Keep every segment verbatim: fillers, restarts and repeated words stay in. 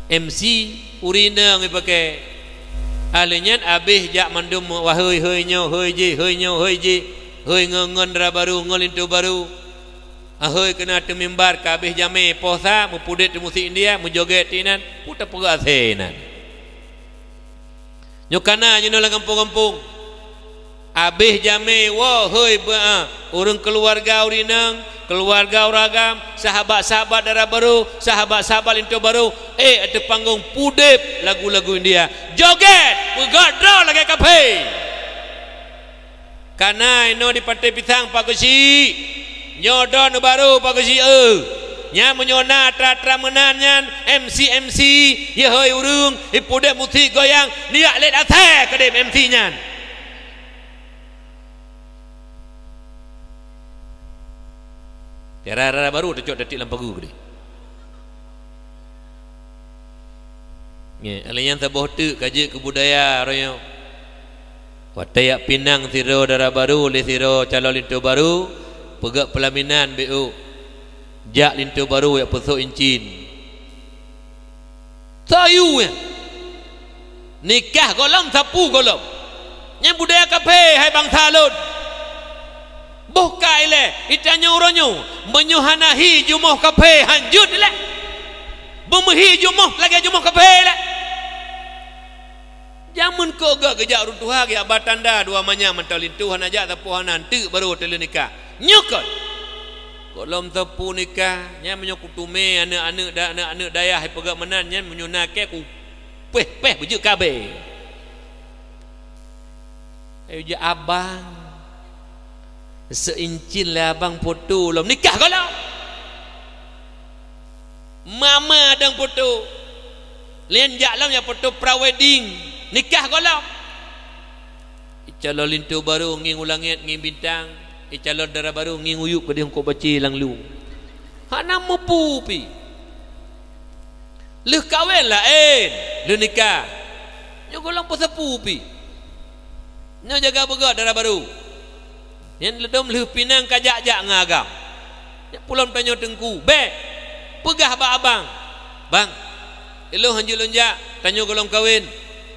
M C ureueng inong jipakè. Ahli nyan abéh jak mandum, wahei, hei nyoe, hei jih, hei nyoe, hei jih, hei ngon, ngon dara barô, ngon linto barô. Ahoi keunoe teumimbar ka abéh jamé, poh sa, meupudép teumusék India, meujogét inan, peue tapeugah asèe inan. Nyoe kana jinoe lam gampông-gampông. Abéh jamé woe, hoi beu-, a, ureueng keuluwarga ureueng inong, keuluwarga ureueng agam, sahabat-sahabat dara barô, sahabat-sahabat linto barô, éh ateueh panggong pudép lagu-lagu India. Jogét, peugöt droe lagèe kafé. Kana inoe di Pantai Pisang, Pak Geuchik. Nyoe droeneuh barô, Pak Geuchik, eu. Nyan meunyoe na atra-atra meunan nyan, M C-M C, yeuhôi ureueng, ipudép musék goyang, neujak lét asèe keudéh M C nyan. Tiara-tiara barô teucok tatik lam pagu keudéh. Nyan, lheuh nyan saboh teuk ka jeuet keu budaya roh nyoe. Watèe jak pinang sidroe dara barô lé sidroe calon linto barô, peugöt peulaminan beuôk. Jak linto barô jak peusôk incin. Soe yue nyan? Nikah gohlom, sapeue gohlom. Nyan budaya kafé, hai bansa lôn. Boh ka ilèe, itanyoe uroe nyoe, meunyoe hana hi jumoh kafé, hanjeuet ilèe. Beumeuhi jumoh lagèe jumoh kafé ilèe. Jameun kok gèt geujak ureueng tuha, geujak ba tanda dua manyang mantong linto hana jak, sapeue hana, enteuk barô teulheueh nikah. Nyoe kon. Gohlom sapeue nikah, nyan meunyoe kuteumèe aneuk-aneuk da-, aneuk-aneuk dayah ipeugah meunan, nyan meunyoe na kèe kupéh-péh beujeuet kabé. Ayo jak abang. Seuincin lé abang foto lom nikah gohlom. Mama dong foto. Lheuh nyan jak lom jak foto pre-wedding. Nikah gohlom. Icalon linto barô ngieng u langèt ngieng bintang. Icalon dara barô ngieng u yup keudéh eungkôt bacé lam lueng. Hana mupu pih. Lheuh kawén laén, lheuh nikah. Nyoe gohlom peusapeue pih. Nyoe jaga beugöt dara barô. Nyan leudom lheuh pinang ka jak-jak ngon agam. Nyan pulom tanyoe teungku, bèk. Peugah bak abang, "Bang, ilôn hanjeuet lôn jak, tanyoe gohlom kawén.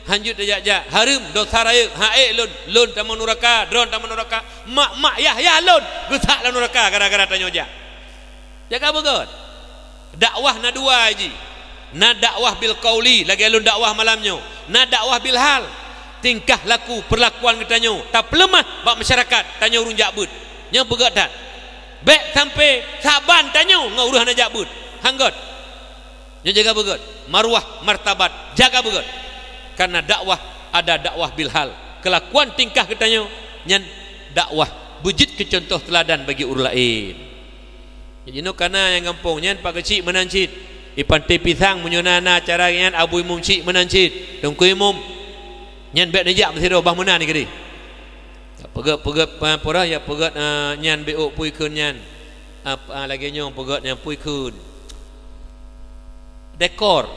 Hanjeuet tajak-jak, hareuem, dosa rayeuk, han ék lôn, lôn tamong nuraka, droen tamong nuraka, mak-mak yah-yah lôn geusak lam nuraka gara-gara tanyoe jak." Jaga beugöt. Dakwah na dua jih. Na dakwah bil qauli, lagèe lôn dakwah malam nyoe. Na dakwah bil hal. Tingkah laku, peurlakuan geutanyoe tapeuleumah bak masyarakat, tanyoe ureueng jak beuet. Nyoe beugöt that. Bèk sampai saban tanyoe ngon ureueng hana jak beuet. Han gèt. Nyoe jaga beugöt. Marwah, martabat, jaga beugöt. Karena dakwah ada dakwah bil hal. Kelakuan tingkah geutanyoe nyan dakwah. Beujeuet keu cuntoh teuladan bagi ureueng laén. Jinoe kana nyang gampông nyan Pak Geuchik meunan cit. Di Pantai Pisang meunyoe na, na acara nyan Abu Imum Chik meunan cit. Teungku Imum. Nyan bèk neujak meusidroe bah meunan keudéh. Peugöt-peugöt, ah, peurah ya peugöt, ah, nyan beuôk pui kheun nyan. Ah, ah, lagèe nyoe peugöt nyan pui kheun. Dekor.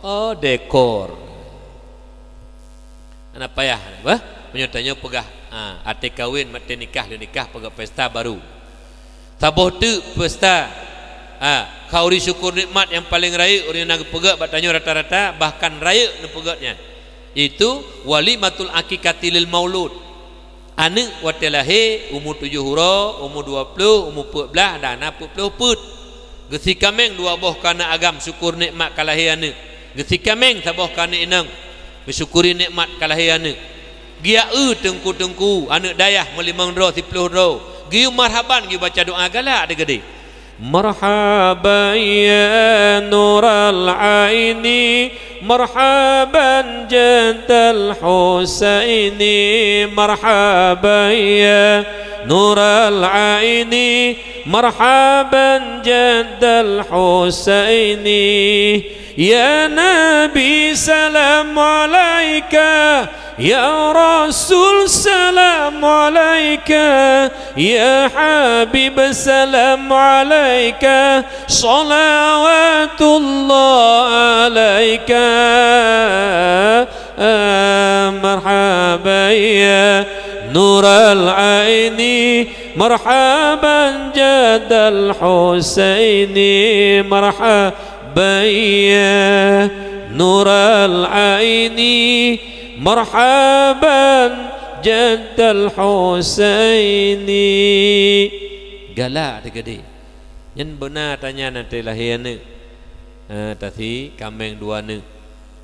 Oh, dekor. Hana payah, bah. Meunyoe tanyoe peugah, ah, até kawén, maté nikah, lheuh nikah, peugah pesta barô. Saboh teuk pesta, ah, khauri syukur nikmat nyang paleng rayeuk ureueng na geupeugöt bak tanyoe rata-rata, bahkan rayeuk neupeugöt nyan, yaitu walimatul aqiqati lil maulud. Aneuk watèe lahé, umu tujoh uroe, umu dua ploh, umu peuet blah, dan na peuet ploh peuet. Geusikameng dua boh keuneuk agam syukur nikmat ka lahé aneuk. Geusikameng saboh keuneuk inong, geusyukuri nikmat ka lahé aneuk. Geujak eu teungku-teungku, aneuk dayah meulimong droe, siploh droe. Geuyue marhaban, geuyue baca doa galak di keudéh. Marhaban ya nural aini, marhaban jaddal Husaini, marhaban ya nural aini, marhaban jaddal Husaini. Ya Nabi salam alaika, ya Rasul salam alaika, ya Habib salam alaika, salawatullah alaika. Marhaban ya nural aini, marhaban jaddal Husaini, marhaban Marhaban ya nural aini, marhaban jaddal Husaini. Galak teukeudi. Nyan beuna tanyan até lahé aneuk. Ha, tasi kaméng dua neuk.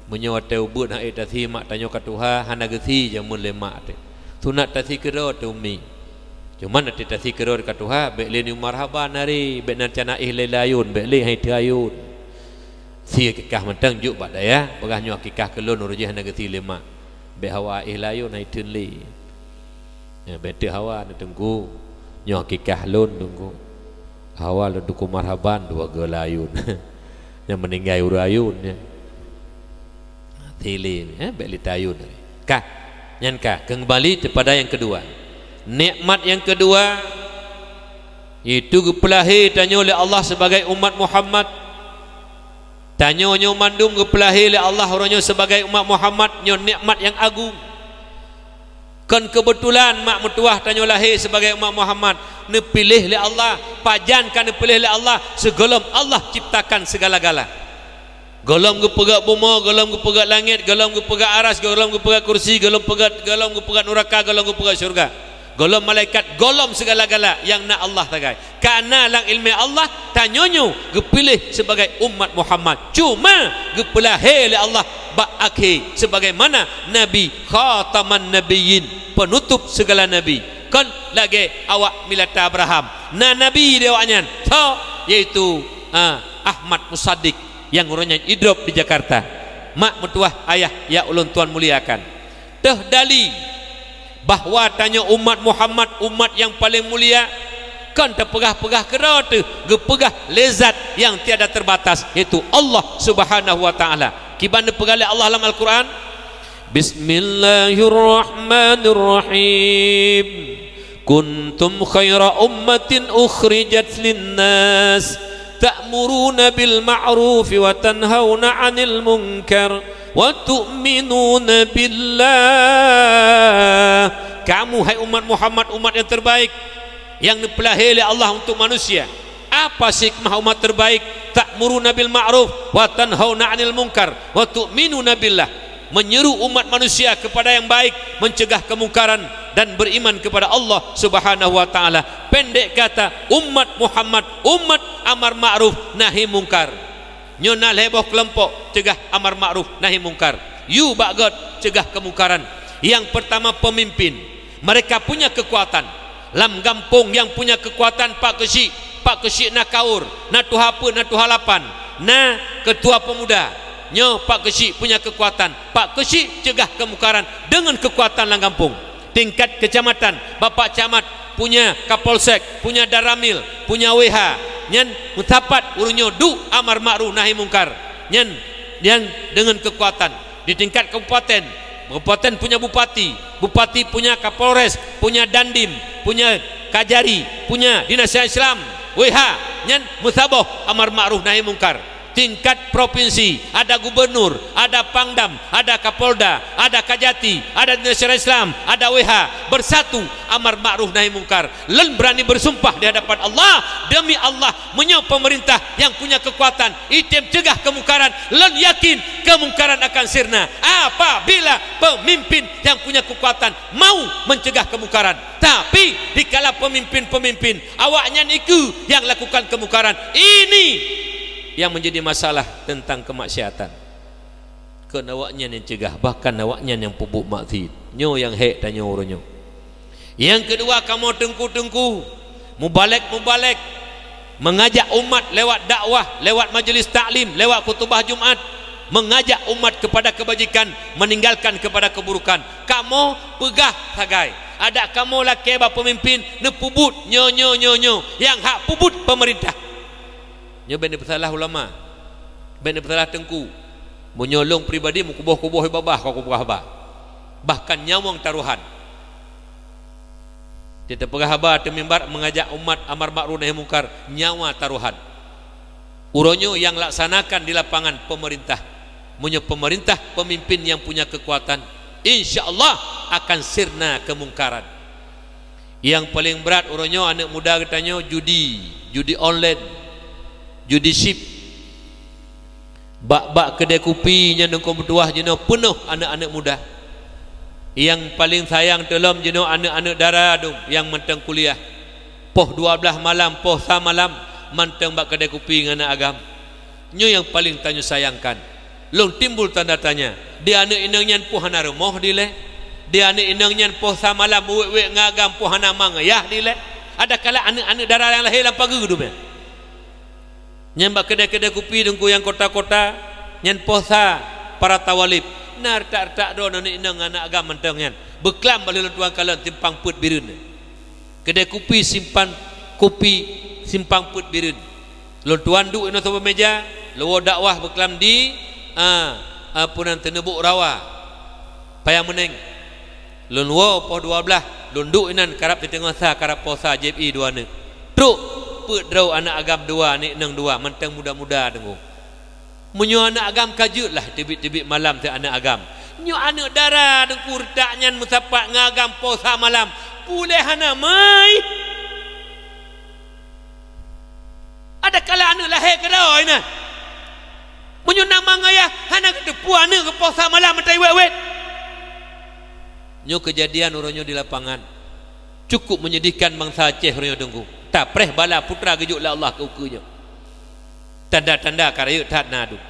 Meunyoe watée ubeuet han ék tasi mak tanyoe ka tuha, hana geusi jameun lé mak teuh. Sunat tasi keudroe teuh umi. Cuman até tasi keudroe ka tuha, bék lé neu marhaban hari, bék na cana éh lé layôn, bék lé hai teuh ayôn. Si akikah mantong jok bak dayah, peugah nyoe akikah keu lôn, uroe jih hana geusi lé mak. Bék hawa éh layôn hai theun lé. Ya, bék teuh hawa na teungku. Nyoe akikah lôn teungku. Hawa lôn teungku marhaban dua geu layôn. Nyang meuninggai ureuëng ayôn nyan. Tili, eh, bék lé tayôn. Ka, nyan ka, keumbali kepada nyang keudua. Nikmat nyang keudua, yaitu geupeulahé tanyoe lé Allah sebagai umat Muhammad. Tanyoe nyoe mandum geupeulahé lé Allah uroe nyoe sebagai umat Muhammad, nyoe nikmat nyang agung. Kon keubeutulan mak meutuwah tanyoe lahé sebagai umat Muhammad, neupiléh lé Allah. Pajan ka neupiléh lé Allah? Sigohlom Allah ciptakan sigala-gala. Gohlom geupeugah bumoe, gohlom geupeugah langét, gohlom geupeugah aras, gohlom geupeugah kursi, gohlom peugah, gohlom geupeugah nuraka, gohlom geupeugah syeuruga. Gohlom malaikat, gohlom sigala-gala nyang na Allah sagai. Ka na lam iéleumé Allah, tanyoe nyoe geupiléh sebagai umat Muhammad. Cuma geupeulahé lé Allah bak akhé sebagaimana Nabi Khataman Nabiyyin, penutup segala nabi. Kon lagée awak Milata Abraham. Na nabi di awaknyan, tho, yaitu, ah, Ahmad Musaddiq nyang uroe nyan idrop di Jakarta. Mak meutuwah ayah nyang ulôn tuan muliakan. Teuh dali bahwa tanyoe umat Muhammad, umat nyang paleng mulia, kon tapeugah-peugah keudroe teuh, geupeugah lé Zat nyang tiada terbatas, yaitu Allah Subhanahu wa Ta'ala. Kiban neupeugah lé Allah lam Al-Quran, Bismillahirrahmanirrahim. Kuntum khaira ummatin ukhrijat linnas, ta'muruna bil ma'rufi wa tanhauna 'anil munkar, wa tu'minuna billah. Kamu, hai umat Muhammad, umat yang terbaik, yang neupeulahé lé Allah untuk manusia. Apa sih hikmah umat terbaik? Ta'muruna bil ma'ruf wa tanhauna 'anil munkar wa tu'minuna billah. Menyeru umat manusia kepada yang baik, mencegah kemungkaran, dan beriman kepada Allah Subhanahu wa Ta'ala. Pendek kata, umat Muhammad, umat amar ma'ruf nahi mungkar. Nyoe na lhée boh keulompok cegah amar ma'ruf nahi mungkar. Yue bak göt cegah kemungkaran. Yang pertama, pemimpin. Mereka punya kekuatan. Lam gampông nyang punya kekuatan Pak Keuchik, Pak Keuchik na kaur, na tuha peuet, na tuha lapan, na ketua pemuda. Nyoe Pak Keuchik punya kekuatan. Pak Keuchik cegah kemungkaran dengan kekuatan lam gampông. Tingkat kecamatan, Bapak Camat punya Kapolsek, punya Danramil, punya W H. Nyan meusapat ureuëng nyoe duek amar ma'ruf nahi mungkar. Nyan, nyan dengan kekuatan. Di tingkat kabupaten, kabupaten punya bupati, bupati punya Kapolres, punya Dandim, punya Kajari, punya Dinas Islam, W H, nyan meusaboh amar ma'ruf nahi mungkar. Tingkat provinsi, ada gubernur, ada pangdam, ada kapolda, ada kajati, ada Dinas Islam, ada W H, bersatu amar ma'ruf nahi mungkar. Lôn berani bersumpah di hadapan Allah, demi Allah, meunyoe pemerintah yang punya kekuatan item cegah kemungkaran, lôn yakin kemungkaran akan sirna apabila pemimpin yang punya kekuatan mau mencegah kemungkaran. Tapi dikala pemimpin-pemimpin awaknyan ikeu yang lakukan kemungkaran, ini yang menjadi masalah tentang kemaksiatan. Kon awaknyan nyang cegah, bahkan awaknyan nyang peubuet maksiet. Nyoe nyang hék tanyoe uroe nyoe. Nyang keudua, kamoe teungku-teungku, mubalek-mubalek, mengajak umat lewat dakwah, lewat majlis taklim, lewat khutubah Jumat, mengajak umat kepada kebajikan, meninggalkan kepada keburukan. Kamoe peugah sagai, adak kamoe lakée bak peumimpin neupeubuet nyoe, nyoe, nyoe, nyoe, nyang hak peubuet pemerintah. Nyoe bék neupeusalah ulama. Bék neupeusalah teungku. Meunyoe lôn pribadi meukuboh-kuboh babah ka kupeugah haba. Bahkan nyawöng tarohan. Teupeugah haba ateueh mimbar mengajak umat amar ma'ruf nahi mungkar, nyawa tarohan. Uroe nyoe nyang laksanakan di lapangan pemerintah. Meunyoe pemerintah pemimpin yang punya kekuatan, insya Allah akan sirna kemungkaran. Nyang paleng brat uroe nyoe aneuëk muda geutanyoe judi, judi online, judi chip. Bak-bak keudè kupi nyan Teungku meutuah jinoe peunoh aneuk-aneuk muda. Nyang paleng sayang teuh lom jinoe aneuk-aneuk dara dum nyang mantong kuliah. Poh dua blaih malam, poh sa malam, mantong bak keudè kupi ngon aneuk agam. Nyoe nyang paleng tanyoe sayangkan. Lôn timbul tanda tanya, di aneuk inong nyan peue hana rumoh dilèe? Di aneuk inong nyan poh sa malam wèk-wèk ngon agam peue hana ma ngon yah dilèe? Adakala aneuk-aneuk dara nyang lahé lam pageue dum nyan. Nyan bak keudè-keudè kupi Teungku nyang kota-kota, nyan poh sa para tawalib. Na reutak-reutak droeneuh aneuk inong aneuk agam mantong nyan. Beuklam bak lôn tuan kalon simpang peuet Bireuen. Keudè kupi simpang kupi simpang peuet Bireuen. Lôn tuan duek inoe saboh meuja, lôn woe dakwah beuklam di, a, a, peue nan Teuneubok Rawa, Paya Meuneng. Lôn woe poh dua blaih, lôn duek inan karab siteungoh sa, karab poh sa jieb ie dua aneuk. Trok peuet droe aneuk agam dua, aneuk inong dua, mantong muda-muda Teungku. Meunyoe aneuk agam ka jeuet lah teubiet-teubiet malam teuh aneuk agam. Nyoe aneuk dara Teungku reutak nyan meusapat ngon agam poh sa malam, pulèh hana mai. Adakala aneuk lahé keudroe nyan. Meunyoe na ma ngon yah hana geuteupeue aneuk geupoh sa malam meutai wèt-wèt. Nyoe keujadian uroe nyoe di lapangan. Cukup menyedihkan bansa Aceh uroe nyoe Teungku. Tapreh bala putra geujok lé Allah keu ukeue nyoe. Tanda-tanda ka rayeuk that na dum.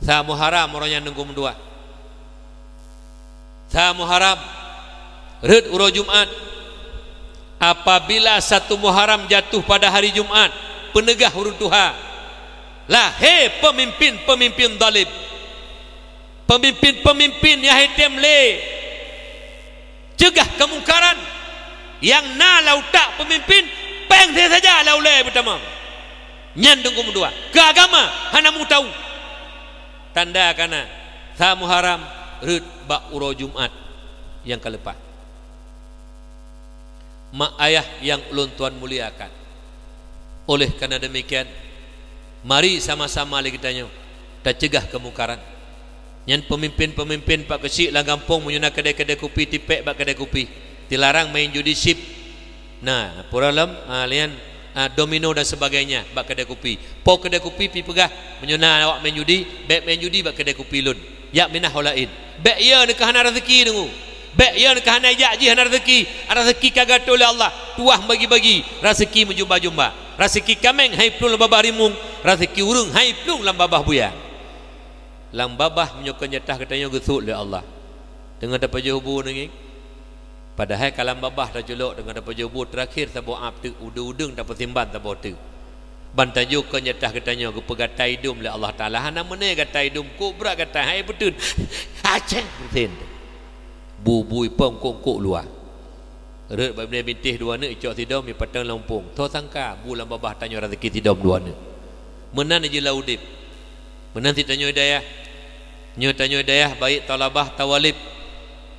Sa Muharram uroe nyan Teungku meutuah. Sa Muharram, rhot uroe Jumat. Apabila satu Muharram jatuh pada hari Jumat, peuneugah ureueng tuha, lahé peumimpin-peumimpin zalim, peumimpin-peumimpin nyang hana tem lé ceugah keumungkaran, nyang na lam utak peumimpin, péng saja lam ulèe meutamong. Nyan Teungku meutuah, keu agama hana mutau. Tanda kana, sa Muharram rhot bak uroe Jumat nyang ka leupah. Mak ayah nyang ulôn tuan muliakan, oleh karena demikian, mari sama-sama lé geutanyoe taceugah keumungkaran. Nyan peumimpén-peumimpén pak keuchik lam gampông, meunyoe na keudè-keudè kupi, tipék bak keudè kupi, tilarang main judi chip. Nah, pura lom, ah, lian, ah, domino dan sebagainya bak keudè kupi. Po keudè kupi pi peugah, meunyoe na awak main judi, bèk main judi bak keudè kupi lôn. Jak minah ho laén. Bèk yö neuka hana raseuki deungoe. Bèk yö neuka hana jak jih hana raseuki. Raseuki ka geuatoe lé Allah. Tuah bagi-bagi. Raseuki meujumba-jumba. Raseuki kaméng hai plueng lam babah rimueng. Raseuki ureueng hai plueng lam babah buya. Lam babah meunyoe kon jatah geutanyoe geusut lé Allah. Teungoh tapajoh bu neungieng. Padahai ka lam babah taculok teungoh tapajoh bu, teurakhé saboh ap teuk, udeueng-udeueng tapeusimban saboh teuk. Ban tajok kon jatah geutanyoe geupeugatai dum lé Allah Taala. Hana meuné gatai dum, kok brat gatai, hai peuteun. Aceh peuteun. Bu-bu ipom kok-kok luwa. Rhot bak binéh bintéh dua neuk icok sidom, ipatong lam umpung. Tho sangka bu lam babah tanyoe raseuki sidom dua neuk. Meunan jih lam udép. Meunan cit tanyoe dayah. Nyoe tanyoe dayah baik thalabah tawalib.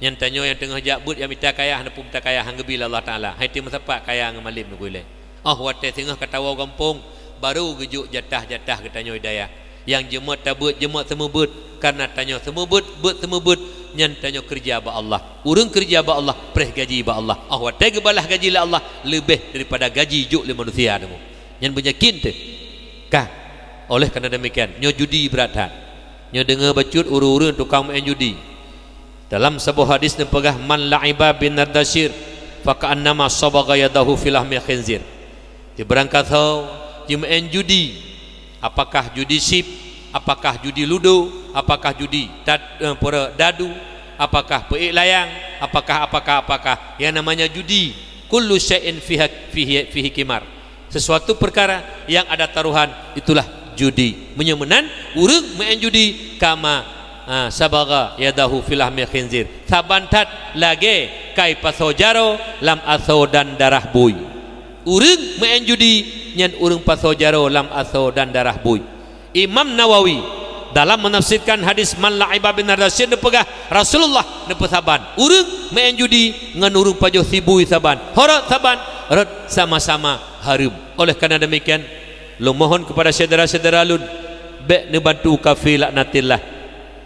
Nyan tanyoe nyang teungoh jak beuet nyang mita kayah, neupeu mita kayah han geubi lé Allah Taala. Hai teuh meusapat kaya ngon malém neugui lé. Oh watèe singoh ka tawoe gampông, baru geujok jatah-jatah geutanyoe dayah. Nyang jeumot tabeuet, jeumot seumeubeuet, kareuna tanyoe seumeubeuet, beuet seumeubeuet, nyan tanyoe keureuja bak Allah. Ureueng keureuja bak Allah, preh gaji bak Allah. Oh watèe geubalah gaji lé Allah leubeh daripada gaji jok lé manusia deungoe. Nyan beunyakin teuh. Ka. Oleh karena demikian, nyoe judi brat that. Nyoe deungoe bacut ureueng-ureueng tukang main judi. Dalam saboh hadis neupeugah, "Man la'iba bin nardasir, faka'annama sabagha yadahu fi lahmi khinzir." Di barangkasoe jimain judi, apakah judi chip, apakah judi ludo, apakah judi tad-, eh, pura dadu, apakah peuék layang, apakah, apakah, apakah, yang namanya judi, kullu syai'in fiha, fihi, fihi qimar. Sesuatu perkara yang ada taruhan, itulah judi. Meunyoe meunan, ureueng main judi kama, ha, sabagha yadahu fi lahmi khinzir. Saban that lagèe ka ipasoe jaroe lam asoe dan darah bui. Ureueng main judi nyan ureueng pasoe jaroe lam asoe dan darah bui. Imam Nawawi dalam menafsirkan hadis man la'iba bin nardasir neupeugah, Rasulullah neupeusaban ureueng main judi ngon ureueng pajoh sibui saban, ho rot saban, rot sama-sama hareuem. Oleh karena demikian, lôn mohon kepada syedara-syedara lôn, bèk neubantu kafé laknatillah.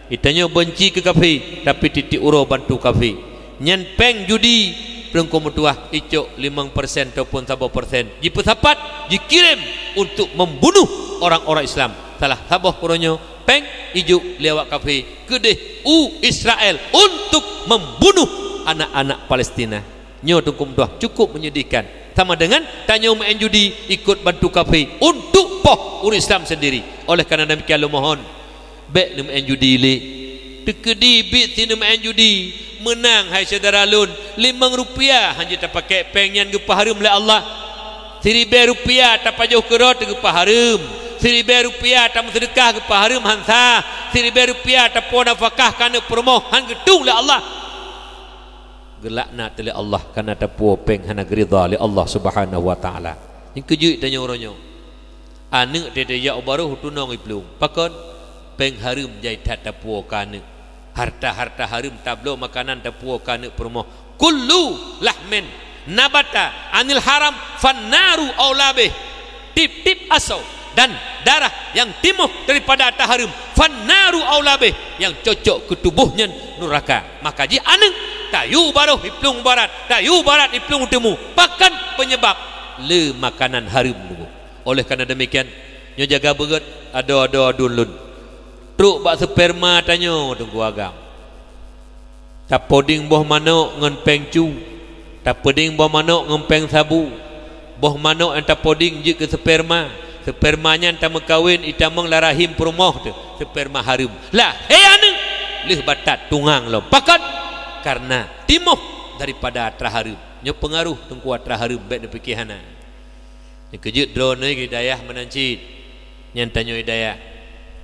Geutanyoe beunci keu kafé, tapi tiep-tiep uroe bantu kafé. Nyan péng judi, Teungku meutuah, icok limong persen ataupun saboh persen. Jipeusapat, jikirém untuk membunuh orang-orang Islam. Salah saboh uroe nyoe péng ijok lé awak kafé keudeh u Israel untuk membunuh anak-anak Palestina. Nyoe teungku meutuah cukup menyedihkan. Sama dengan tanyoe meu'en judi ikot bantu kafé untuk poh ureuëng Islam sendiri. Oleh karena demikian, lôn mohon, bék neumeu'en judi lé. Teukeudi biet si neumeu'en judi, meunang, hai syedara lôn, limong rupiah hana jeuet tapakék péng nyan geupeuhareuem lé Allah. Siribée rupiah tapajoh keudroe teuh geupeuhareuem. Siribée rupiah tameuseudeukah geupeuhareuem han sah. Siribée rupiah tapuwoe nafakah keu aneuk peurumoh han geutueng lé Allah. Geulaknat lé Allah karena tapuwoe péng hana geuridha lé Allah Subhanahu wa Taala. Nyang keujeuet tanyoe uroe nyoe. Aneuk teuh jak u barôh tunong iplueng. Pakon? Péng hareuem jai that tapuwoe keu aneuk. Harta-harta hareuem tabloe makanan tapuwoe keu aneuk peurumoh. Kullu lahmin nabata anil haram fannaru aula bih. Tiep-tiep asoe dan darah nyang timoh daripada atra hareuem, fannaru aula bih, nyang cocok keu tuboh nyan nuraka. Maka jih aneuk, tayue barôh iplueng barat, tayue barat iplueng timu. Pakon penyebab? Le makanan hareuem dulu. Oleh karena demikian, nyoe jaga beugét, adoe-adoe aduen lôn. Trok bak sperma tanyoe teungku agam. Tapoding boh manok ngon péng cu, tapoding boh manok ngon péng sabu. Boh manok nyang tapoding jeuet keu sperma. Sperma nyan tameukawen itamong lam rahim peurumoh teuh, sperma hareuem. Lahé aneuk, lheueh batat tungang lom. Pakon? Karena timoh daripada atra hareuem. Nyoe peungaroh teungku atra hareuem, bék neupike hana. Nyang keujeuet droeneuh di dayah meunan cit. Nyan tanyoe di dayah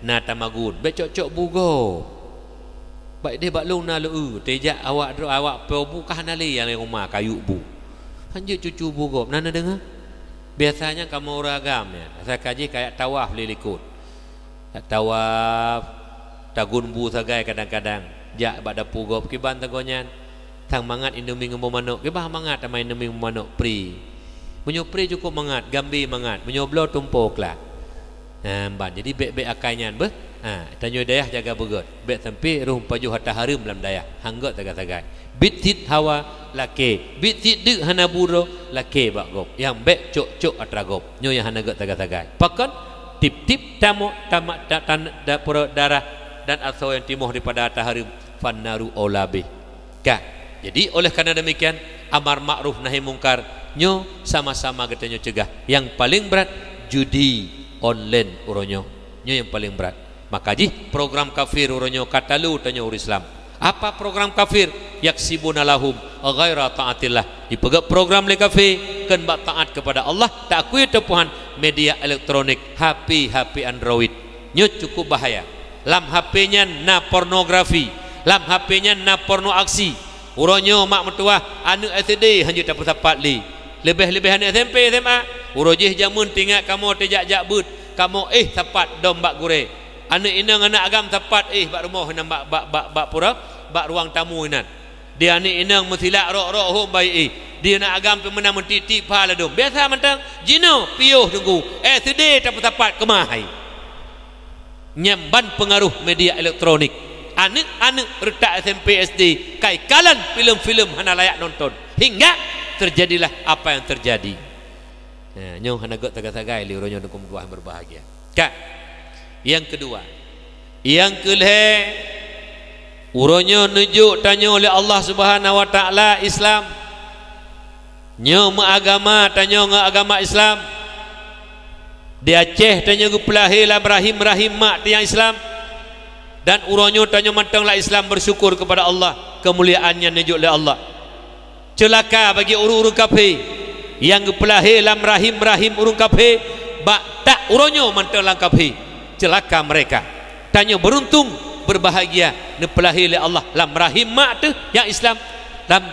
na tamagun, bék cok-cok bu gob. Bak ideh bak lôn na lôn eu, teuh jak awak droe, awak po bu kah na lé nyang lé uma kayuk bu. Han jeuet cucu bu gob, na neudeungoe? Biasanya kamoe ureuëng agam nyan, asai ka jih kajak tawaf lé likot. Tawaf, tagun bu sagai kadang-kadang. Jak bak dapu gob kiban sagoe nyan. Sang mangat indomie ngon boh manok. Kiban mangat tamah indomie ngon boh manok pri. Meunyoe pri cukup mangat, gambe mangat. Meunyoe bloe tumpo klak. Nah, ban. Jadi bék-bék akai nyan beuh. Ha, tanyoe dayah jaga beugét. Bék sampai roh pajoh atra hareuem lam dayah. Han gét sagai-sagai. Bit cit hawa lakée, bit cit deuk hana bu droe lakée bak gob. Nyang bék cok-cok atra gob. Nyoe nyang hana gét sagai-sagai. Pakon? Tiep-tiep tamok, tamak, ta-, tan-, da-, pura-, darah dan asoe nyang timoh daripada atra hareuem, fannaru aula bih. Ka. Jadi, oleh karena demikian, amar makruf nahi mungkar nyoe sama-sama geutanyoe cegah. Nyang paleng brat, judi online uroe nyoe. Nyoe nyang paleng brat. Maka jih program kafir uroe nyoe ka talo tanyoe ureuëng Islam. Apa program kafir? Yaksibuna lahum ghaira taatillah. Jipeugét program lé kafé kheun bak taát keupada Allah, taakui Tuhan, media elektronik, H P, H P Android. Nyoe cukup bahaya. Lam H P nyan na pornografi, lam H P nyan na porno aksi. Uroe nyoe mak meutuwah, aneuk S D hana jeuet tapeusapat lé. Leubeh-leubeh aneuk S M P, S M A. Uroe jih jameun teuingat kamoe teujak-jak beuet, kamoe éh sapat dom bak gurée. Aneuk inong aneuk agam sapat éh bak rumoh inan bak, bak, bak, bak pura, bak ruang tamu inan. Di aneuk inong meusilak rok-rok hom bayeue éh. Di aneuk agam pih meunan meutik-tik pha ladom. Biasa mantong, jinoe piôh teungku, S D tapeusapat keumah hai. Nyan ban peungaroh media elektronik. Aneuk-aneuk reutak S M P S D ka ikalon filem-filem hana layak nonton, hingga terjadilah apa yang terjadi. Nah, nyoe hana gét sagai-sagai lé uroe nyoe teungku meutuwah nyang berbahagia. Ka. Nyang keudua, nyang keulhée, uroe nyoe neujok tanyoe lé Allah Subhanahu wa Taala Islam. Nyoe meuagama tanyoe ngon agama Islam. Di Aceh tanyoe geupeulahé lam rahim-rahim mak teuh nyang Islam. Dan uroe nyoe tanyoe mantong lam Islam, bersyukur kepada Allah, keumuliaan nyan neujok lé Allah. Ceulaka bagi ureuëng-ureuëng kafé nyang geupeulahé lam rahim-rahim ureuëng kafé, bak that uroe nyoe mantong lam kafé. Ceulaka mereka. Tanyoe beruntung, berbahagia, neupeulahé lé Allah lam rahim mak teuh nyang Islam, lam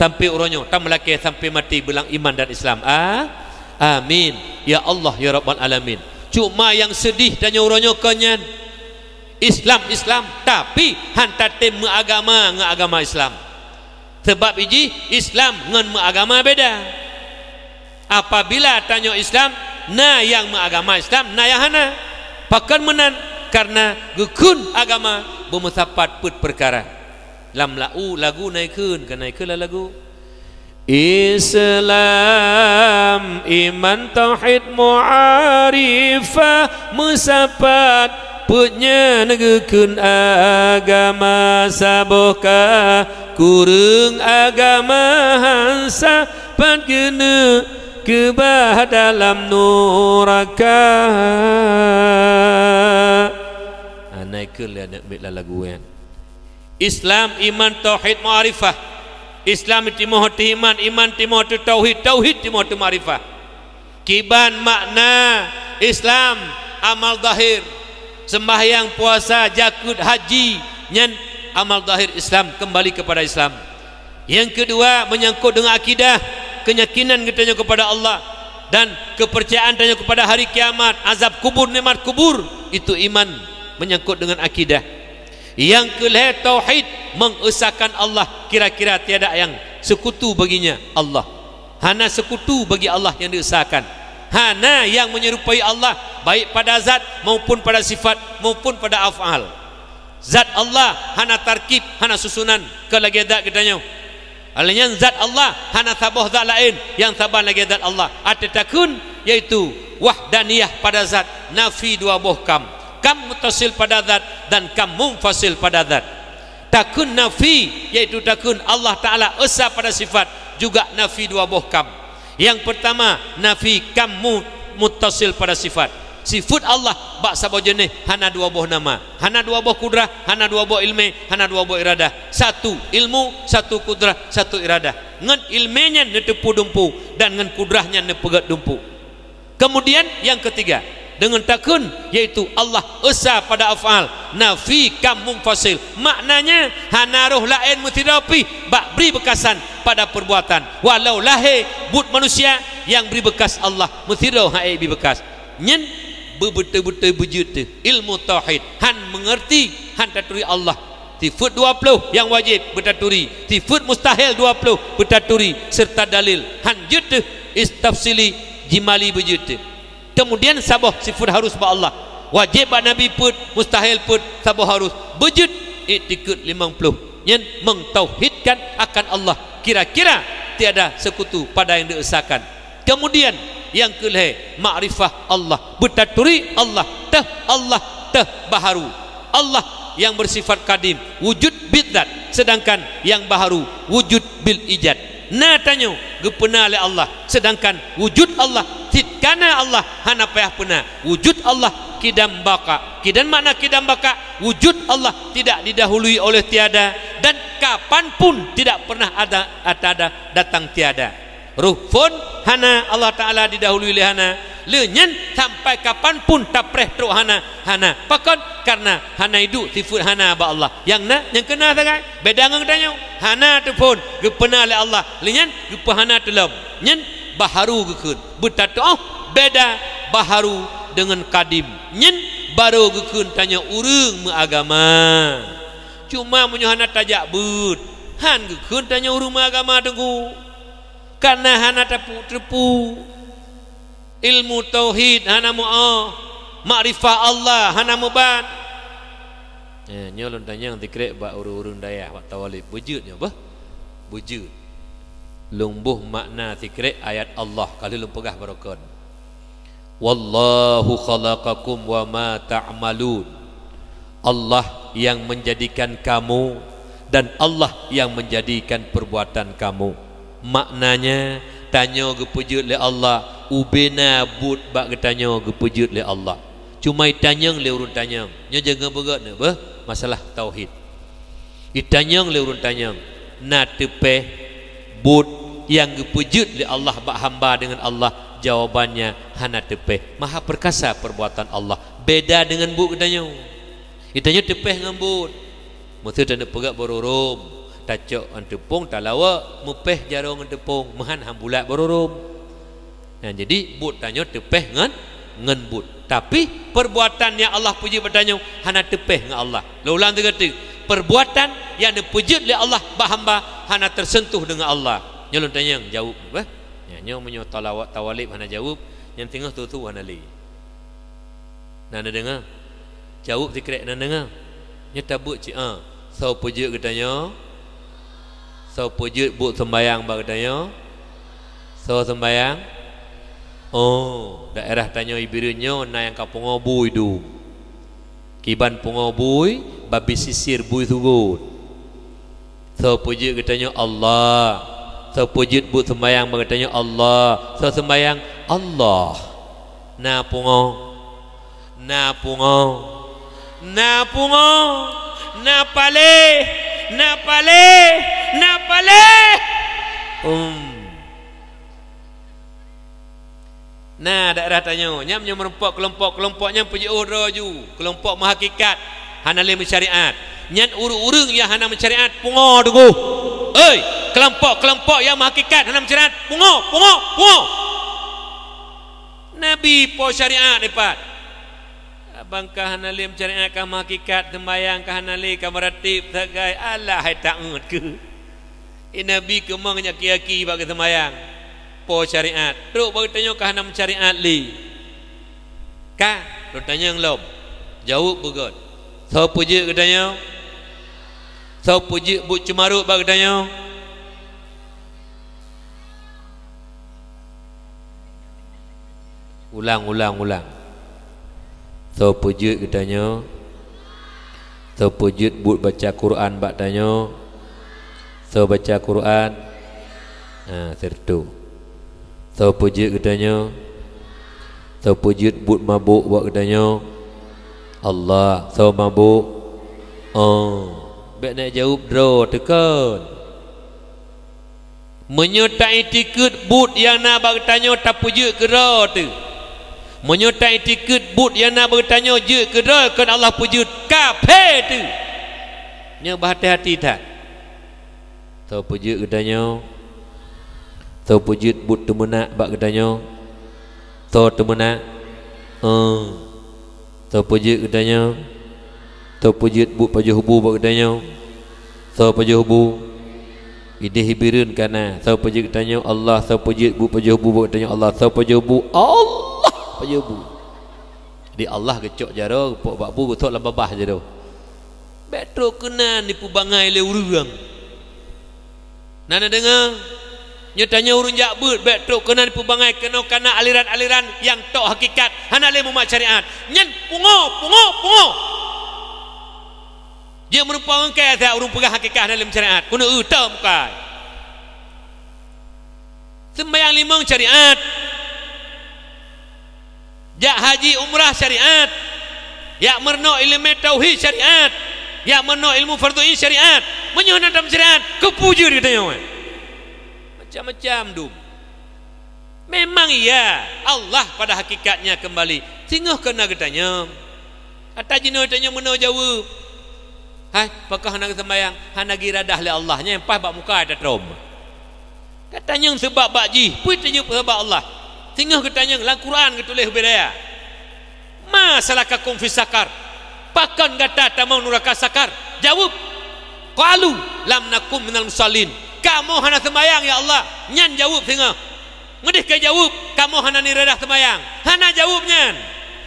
sampai uroe nyoe, tameulakée sampai maté beulang iman dan Islam. A-, amin. Ya Allah, ya Rabbal Alamin. Cuma nyang seudih tanyoe uroe nyoe kon nyan, Islam, Islam, tapi han tatem meuagama ngon agama Islam. Sabab ijih Islam ngon meuagama beda. Apabila tanyoe Islam, na nyang meuagama Islam, na nyang hana. Pakon meunan? Karena geukheun agama beumeusapat peuet peukara. Lam lau-, lagu na ikheun, ka na ikheun lam lagu. Islam, iman, tauhid, ma'rifah, meusapat, peuet nyan geukheun agama, saboh ka kureueng agama, han sapat keuneuk keubah dalam nuraka. Hana ikheun lé aneuk miet lam lagu nyan. Islam, iman, tauhid, ma'rifah. Islam timoh teuh iman, iman timoh teuh tauhid, tauhid timoh teuh ma'rifah. Kiban makna Islam, amal zahir, sembahyang, puasa, jakeuet, haji, nyan amal zahir Islam, kembali kepada Islam. Nyang keudua, menyangkut dengan akidah, keyakinan geutanyoe kepada Allah, dan kepercayaan tanyoe kepada hari kiamat, azab kubur, nikmat kubur, itu iman menyangkut dengan akidah. Nyang keulhèe, tauhid, mengesakan Allah, kira-kira tiada yang sekutu baginya, Allah. Hana sekutu bagi Allah nyang dieusakan. Hana nyang menyerupai Allah, baik pada zat maupun pada sifat maupun pada af'al. Zat Allah hana tarkib, hana susunan, kon lagèe zat geutanyoe. Lheuh nyan zat Allah hana saboh zat laén nyang saban lagèe zat Allah. Arti takheun, yaitu wahdaniyah pada zat, nafi dua boh kam. Kam muttasil pada zat dan kam munfasil pada zat. Takheun nafi, yaitu takheun Allah Ta'ala esa pada sifat, juga nafi dua boh kam. Nyang peurtama, nafi kam mu-, muttasil pada sifat. Sifat Allah bak saboh jeunèh hana dua boh nama, hana dua boh kudrah, hana dua boh ilmè, hana dua boh iradah. Satu ilmu, satu kudrah, satu iradah. Ngon ilmè nyan neuteupeue dumpeue dan ngon kudrah nyan neupeugèt dumpeue. Kemudian nyang keutiga, deungon takheun, yaitu Allah esa pada af'al, nafi kam munfasil. Maknanya, hana roh laén meusidroe pih bak bri beukasan pada peurbuatan. Walau lahé buet manusia nyang bri beukas Allah, meusidroe han ék bri beukas. Nyan beubeutôi-beutôi beujeuet teuh ilmu tauhid, han meungeurti, han taturi Allah. Sifat dua ploh nyang wajéb beutaturi, sifat mustahil dua ploh beutaturi, seureuta dalil, han jeuet teuh is-, tafsili jimali beujeuet teuh. Kemudian saboh sifat harus bak Allah. Wajéb bak Nabi peuet, mustahil peuet, saboh harus, beujeuet iktikeuet limong ploh. Nyan meutauhidkan akan Allah, kira-kira tiada sekutu pada nyang dieusakan. Kemudian nyang keulhèe, makrifah Allah, beutaturi Allah teuh, Allah teuh baharu. Allah nyang beusifat kadim, wujud bidzat, seudangkan nyang baharu wujud bil ijad. Na tanyoe geupeuna lé Allah, seudangkan wujud Allah, cit ka na Allah hana payah peuna. Wujud Allah kidam baka. Kidam makna kidam baka, wujud Allah tidak didahului oleh tiada, dan kapan pun tidak pernah ada, ada datang tiada. Roh phon hana, Allah Ta'ala didahului lé hana. Lé nyan sampai kapan pun tapreh trok hana, hana. Pakon? Karena hana iduek sifat hana bak Allah. Nyang na, nyang keuna sagai. Beda ngon geutanyoe. Hana teuphon, geupeuna lé Allah. Lé nyan geupeuhana teulom. Nyan baharu geukheun. Beutatoh beda baharu deungon kadim. Nyan baru geukheun tanyoe ureuëng meuagama. Cuma meunyoe hana tajak beuet, han geukheun tanyoe ureuëng meuagama, Teungku. Karena hana tapu-, teupeu. Ilmu tauhid hana meu'oh, makrifah Allah hana meuban. Eh, nyoe lôn tanyong sikrek bak ureuëng-ureuëng dayah bak Tawalib. Beujeuet nyoe beuh? Beujeuet. Lôn boh makna sikrek ayat Allah ka lheueh lôn peugah baroe kon. "Wallahu khalaqakum wa ma ta'malun." Allah yang menjadikan kamu dan Allah yang menjadikan perbuatan kamu. Maknanya, tanyoe geupeujeuet lé Allah, ubena buet bak geutanyoe geupeujeuet lé Allah. Cuma itanyong lé ureuëng tanyong. Nyoe jangan beugét na beuh, masalah tauhid. Itanyong lé ureuëng tanyong, na teupeh buet nyang geupeujeuet lé Allah bak hamba deungon Allah? Jawabannya hana teupeh. Maha perkasa perbuatan Allah. Beda deungon buet geutanyoe. Geutanyoe teupeh ngon buet. Meuseu taneuk peugét boh rurôm, tacok ngon teupông, talawok, meupeh jaroe ngon teupông, meuhan han bulat boh rurôm. Nah, jadi buet tanyoe teupeh ngon, ngon buet. Tapi perbuatan nyang Allah peujeuet bak tanyoe hana teupeh ngon Allah. Lôn ulang sigoe teuk, perbuatan nyang neupeujeuet lé Allah bak hamba hana teuseuntoh deungon Allah. Nyoe lôn tanyong jaweueb, eh? Nyan nyoe meunyoe talawok Tawalib hana jaweueb, nyang teungoh tutoe hana lé. Na neudeungoe? Jaweueb sikrek, na neudeungoe? Nyoe tabeuet cit, ah. Soe peujeuet geutanyoe? Soe peujeuet buet seumbahyang bak geutanyoe? Soe seumbahyang? Oh, daerah tanyoe Ibireuen nyoe na nyang ka pungoe bui dum. Kiban pungoe bui, babi sisir bui sugot. Soe peujeuet geutanyoe? Allah. Soe peujeuet buet seumbahyang bak geutanyoe? Allah. Soe seumbahyang? Allah. Na pungoe. Na pungoe. Na pungoe. Na paléh. Na paléh. Na paléh. Um. Na daerah tanyoe, nyan meunyoe meurumpok keulompok-keulompok nyan peujiôh droe ju, keulompok meuhakikat, hana lé meusyariat. Nyan ureuëng-ureuëng nyang hana meusyariat, pungoe teungoh. Oi, keulompok-keulompok nyang meuhakikat hana meusyariat, pungoe, pungoe, pungoe. Nabi po syariat dipat. Abang ka hana lé meusyariat, ka meuhakikat, seumbahyang ka hana lé, ka meuratéb sagai, alah hai taát keuh. Eh, Nabi keumong nyang aki-aki bak geuseumbahyang. Po syariat. Trok bak geutanyoe ka hana meusyariat lé. Ka, lôn tanyong lom. Jaweueb beugöt. Soe peujeuet geutanyoe? Soe peujeuet buet ceumarot bak geutanyoe? Ulang, ulang, ulang. Soe peujeuet geutanyoe? Soe peujeuet buet baca Quran bak tanyoe? Soe baca Quran? Ha, sireutoh. Soe peujeuet geutanyoe? Soe peujeuet buet mabök bak geutanyoe? Allah. Soe mabök? Oh. Bék neujaweueb droe teuh kon. Meunyoe taiktikeuet buet nyang na bak geutanyoe tapeujeuet keudroe teuh, meunyoe taiktikeuet buet nyang na bak geutanyoe jeuet keudroe kon Allah peujeuet, kafé teuh. Nyoe beuhati-hati that. Soe peujeuet geutanyoe? Soe peujeuet buet teumeunak bak geutanyoe? Soe teumeunak? Eh. Soe peujeuet geutanyoe? Soe peujeuet buet pajoh bu bak geutanyoe? Soe pajoh bu? Idéh Ibireuen ka na. Soe peujeuet geutanyoe? Allah. Soe peujeuet buet pajoh bu bak geutanyoe? Allah. Soe pajoh bu? Allah pajoh bu. Jadi Allah geucok jaroe, geupok bak bu, geusok lam babah jaroe. Bék trok keunan jipeubangai lé ureuëng. Na neudeungoe? Nyoe tanyoe ureuëng jak beuet, bék trok keunan jipeubangai keunoe kana aliran-aliran nyang tok hakikat, hana lé mumat syariat. Nyan pungoe, pungoe, pungoe. Jeuet meurumpok ngon kèe siat ureuëng peugah hakikat hana lé syariat. Keuneuk eu tom bukai. Seumbahyang limong syariat. Jak haji umrah syariat. Jak meurunoe ileumèe tauhid syariat. Jak meurunoe ilmu fardhu ain syariat. Meunyoe hana tam syariat, keupeue jeuet geutanyoe? Macam-macam dum. Memang iya, Allah pada hakikatnya kembali. Singoh keu na geutanyoe. Ata jinoe tanyoe meunoe jaweueb. Hai, pakon hana geuseumbahyang? Hana geuiradah lé Allah, nyan paih bak muka tatrom. Katanyong seubab bak jih, peue teujeuet seubab Allah. Singoh geutanyong, lam Quran geutuléh ubé daya, "Ma salakakum fi sakar?" Pakon gata tamong nuraka sakar? Jaweueb, "Qalu lam nakum minal musallin." Kamoe hana seumbahyang, ya Allah. Nyan jaweueb singoh. Meudeh ka jaweueb, "Kamoe hana neuiradah seumbahyang." Hana jaweueb nyan.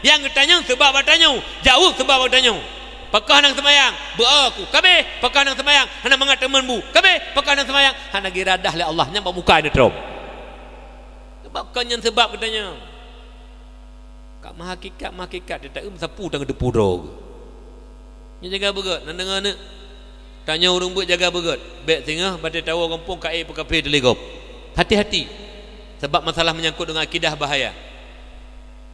Nyang geutanyong seubab bak tanyoe, jaweueb seubab bak tanyoe. Pakon hana seumbahyang? Beu-o ku. Kabeh, pakon hana seumbahyang? Hana mangat teumon bu. Kabeh, pakon hana seumbahyang? Hana geuiradah lé Allah, nyan bak muka neutrom. Seubab kon nyan seubab geutanyong. Ka meuhakikat-meuhakikat, teuta-eu meusapeue tanggeuteupeu droe geuh. Nyoe jaga beugöt, na deungoe neuk? Tanyoe ureuëng beuet jaga beugöt. Bék singoh batée tawoe gampông ka ék peukafé teuligom. Hati-hati, sabab masalah menyangkut deungon akidah bahaya.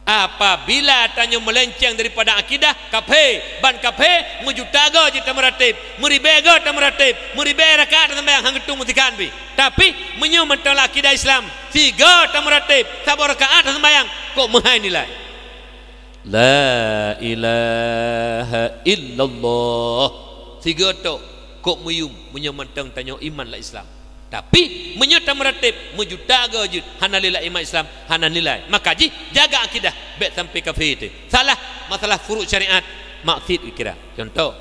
Apabila tanyoe meulenceng daripada akidah, kafé, ban kafé, meujuta goe jeuet tameuratéb, meuribée goe tameuratéb, meuribée rakaat taseumbahyang han geutung meusikan pih. Tapi, meunyoe mantong lam akidah Islam, sigoe tameuratéb, saboh rakaat taseumbahyang, kok meuhai nilai. La ilaha illallah. Sigoe tok, kok meuyuem, meunyoe mantong tanyoe iman lam Islam. Tapi, meunyoe tameuratéb, meujuta goe jeuet, hana lé lam iman Islam, hana nilai. Maka jih, jaga akidah, bék sampai kafé teuh. Salah, masalah furu' syariat, maksiet geukira. Contoh,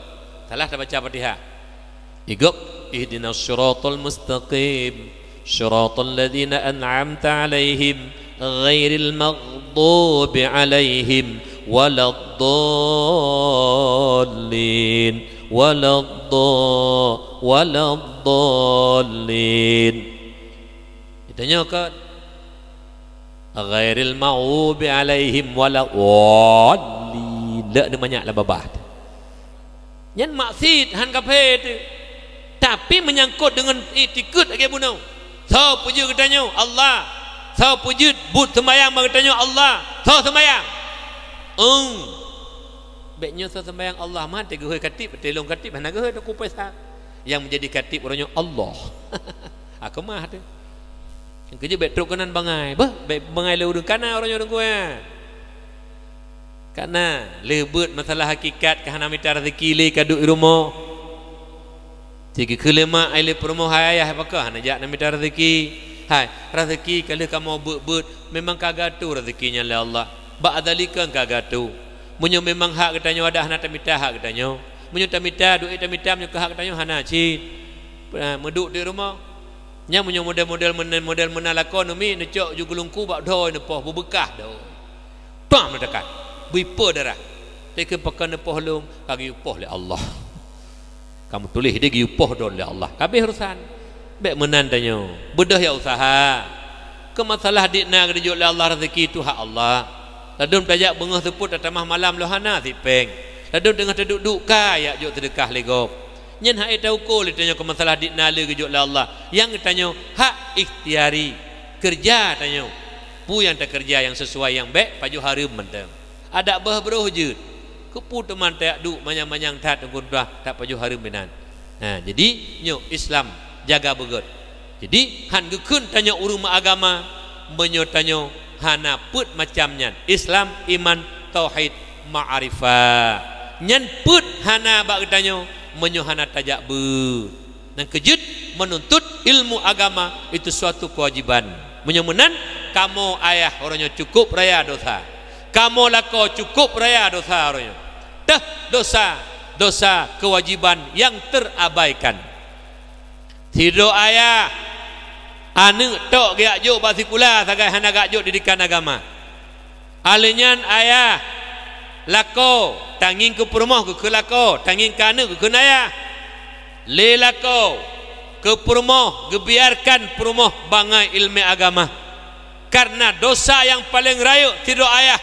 salah tabaca Fatihah. Igob, "Ihdinas siratal mustaqim, siratal ladzina an'amta 'alaihim, ghairil maghdubi 'alaihim Waladdallin, waladda-, waladdallin. Geutanyoe kan, ghairil maghdubi alaihim waladdallin. Lé neumanyak lam babah. Nyan maksiet, han kafé teuh. Tapi meunyangkot deungon iktikeuet lagée bunoe. Soe peujeuet geutanyoe? Allah. Soe peujeuet buet seumbahyang bak geutanyoe? Allah. Soe seumbahyang? Eng. Bék nyoe soe seumbahyang? Allah. Man teuh geuhôi khatib, teuh lôn khatib, hana geuhôi teungku peue sa. Nyang meujadi khatib uroe nyoe Allah. Aku mah teuh. Nyang keujeuet bék trok keunan bangai. Beuh, bék bangai lé ureuëng kana uroe nyoe teungku, ya. Kana lheueh beuet masalah hakikat ka hana mita rezeki lé ka duek i rumoh. Cit geukheun lé mak ai lé peurumoh, "Hai ayah, pakon hana jak na mita rezeki? Hai, rezeki ka lheueh kamoe beuet-beuet, memang ka geuatô rezeki nyan lé Allah. Bak azali kon ka geuatô. Meunyoe memang hak geutanyoe adak hana tamita hak geutanyoe. Meunyoe tamita, duek tamita, meunyoe keu hak geutanyoe hana cit." Meuduek di rumoh. Nyan meunyoe model-model meunan, model meunan lakoe neumiet, neucok ju geulungku bak dhoe neupoh, beubeukah dhoe. Pam leutakan. Beuipe darah. Teuka pakon neupoh lôn, ka geuyue poh lé Allah. Ka meutuléh di geuyue poh droe lé Allah. Ka habéh urusan. Bék meunan tanyoe. Beudôh ya useuha. Keu masalah di na geujok lé Allah rezeki tu hak Allah. Ladôm tajak beungoh seupôt tatamah malam lôn hana sipéng. Ladôm teungoh taduek-duek ka jak jok seudeukah lé gob. Nyan hana tauko lé tanyoe keu masalah di na lé geujok lé Allah. Nyang tanyoe hak ikhtiari. Keureuja tanyoe. Peue nyang takeureuja nyang sisuai nyang bék, pajoh hareuem mantong. Adak beuh broh jeuet. Keupeue teuma tajak duek manyang-manyang that teungku tuah that pajoh hareuem inan. Ha, jadi nyoe Islam jaga beugét. Jadi han geukheun tanyoe ureuëng meuagama meunyoe tanyoe hana peuet macam nyan. Islam, iman, tauhid, ma'rifah. Nyan peuet hana bak geutanyoe meunyoe hana tajak beuet. Nyang keujeuet, menuntut ilmu agama itu suatu kewajiban. Meunyoe meunan, kamoe ayah uroe nyoe cukup raya dosa. Kamoe lakoe cukup raya dosa uroe nyoe. Teuh dosa, dosa kewajiban nyang terabaikan. Sidroe ayah, aneuëk tok geujak jok bak sikula sagai hana geujak jok didikan agama. Alheuh nyan ayah, lakoe, tangieng keu peurumoh geukheun lakoe, tangieng keu aneuëk geukheun ayah. Lé lakoe, keu peurumoh, geubiarkan peurumoh bangai iéleumé agama. Kareuna dosa nyang paleng rayeuk sidroe ayah,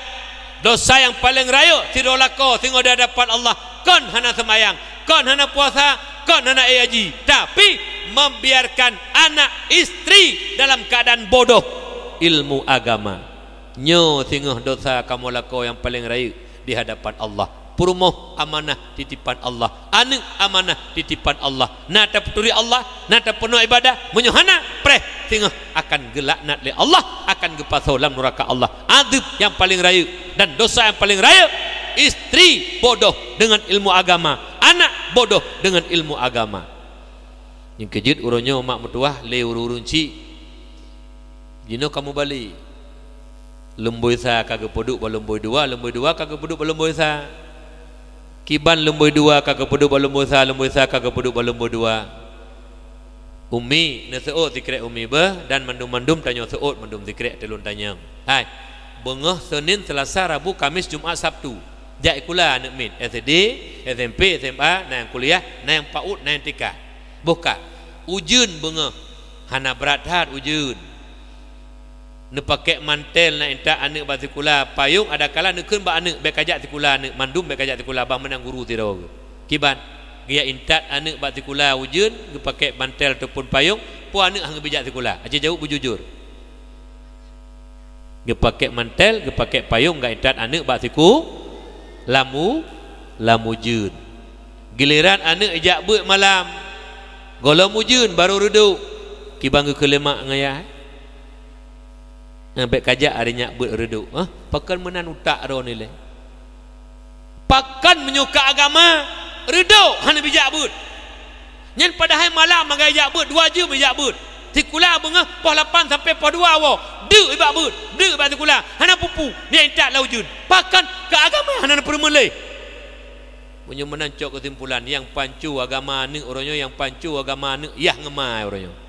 dosa nyang paleng rayeuk sidroe lakoe singoh di hadapan Allah, kon hana seumayang, kon hana puasa, kon hana ék haji, tapi membiarkan anak istri dalam keadaan bodoh ilmu agama. Nyoe singoh dosa kamoe lakoe nyang paleng rayeuk di hadapan Allah. Peurumoh amanah titipan Allah, aneuëk amanah titipan Allah. Na tapeuturi Allah, na tapeunoh ibadah, meunyoe hana, preh singoh akan geulaknat lé Allah, akan geupasoe lam nuraka Allah. Azeub nyang paleng rayeuk dan dosa nyang paleng rayeuk, istri bodoh deungon ilmu agama, anak bodoh deungon ilmu agama. Nyang keujeuet uroe nyoe mak meutuwah lé ureuëng-ureuëng chik. Jinoe kamoe bali. Lumboi sa ka geupeuduek bak lumboi dua, lumboi dua ka geupeuduek bak lumboi sa. Kiban lumboi dua ka geupeuduek bak lumboi sa, lumboi sa ka geupeuduek bak lumboi dua. Umi, neuseuôt sikrek Umi beuh dan mandum-mandum tanyoe seuôt mandum sikrek teulôn tanyong. Hai, beungoh Senin, Selasa, Rabu, Kamis, Jumat, Sabtu. Jak sikula aneuëk miet, S D, S M P, S M A, na nyang kuliah, na nyang paut, na nyang T K. Boh ka, ujeuen beungoh, hana brat that ujeuen. Neupakék mantel na intat aneuëk bak sikula, payong adakala neukheun bak aneuëk, bék kajak sikula aneuëk, mandum bék kajak sikula, bah meunan guru sidroe. Kiban, geujak intat aneuëk bak sikula ujeuen, geupakék mantel ataupun payong, peue aneuëk han geubri jak sikula. Aci jaweueb beujujur. Geupakék mantel, geupakék payong, geuintat aneuëk bak siku, lam u-, lam ujeuen. Gileran aneuëk ijak beuet malam, gohlom ujeuen barô reudôk. Kiban geukheun lé mak ngon yah, "Bék kajak ari nyak beuet reudôk." Hah? Pakon meunan utak droeneuh lé? Pakon meunyoe keu agama, reudôk hana bijak beuet. Nyan padahai malam magai jak beuet, dua jeuem jak beuet. Sikula beungoh poh lapan sampai poh dua woe, deuk ibak beuet, deuk ibak sikula, hana pupu, nyan intat lam ujeuen. Pakon keu agama hana neupeurumeun lé. Meunyoe meunan cok keusimpulan, nyang pancu agama aneuëk uroe nyoe, nyang pancu agama aneuëk yah ngon ma uroe nyoe.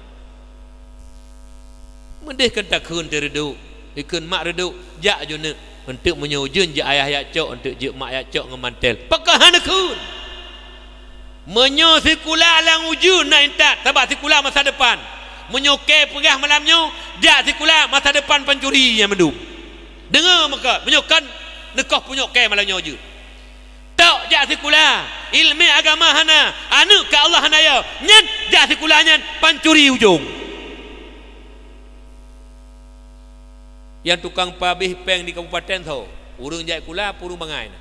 Meudeh keu takheun teureudôk, ikheun mak reudôk, jak ju neuk. Eunteuk meunyoe ujeuen jeuet ayah jak cok, eunteuk jeuet mak jak cok ngon mantel. Pakon hana kheun? Meunyoe sikula lam ujeuen na intat, sabab sikula masa depan. Meunyoe kèe peugah malam nyoe, jak sikula masa depan pancuri nyan mandum. Deungoe meukeue, meunyoe kon neukoh punyok kèe malam nyoe jeuet. Tok jak sikula, ileumèe agama hana, aneuk keu Allah hana yo, nyan jak sikula nyan pancuri ujong. Nyang tukang pabéh pèng di kabupaten tho, ureueng jak sikula peue ureueng bangai na.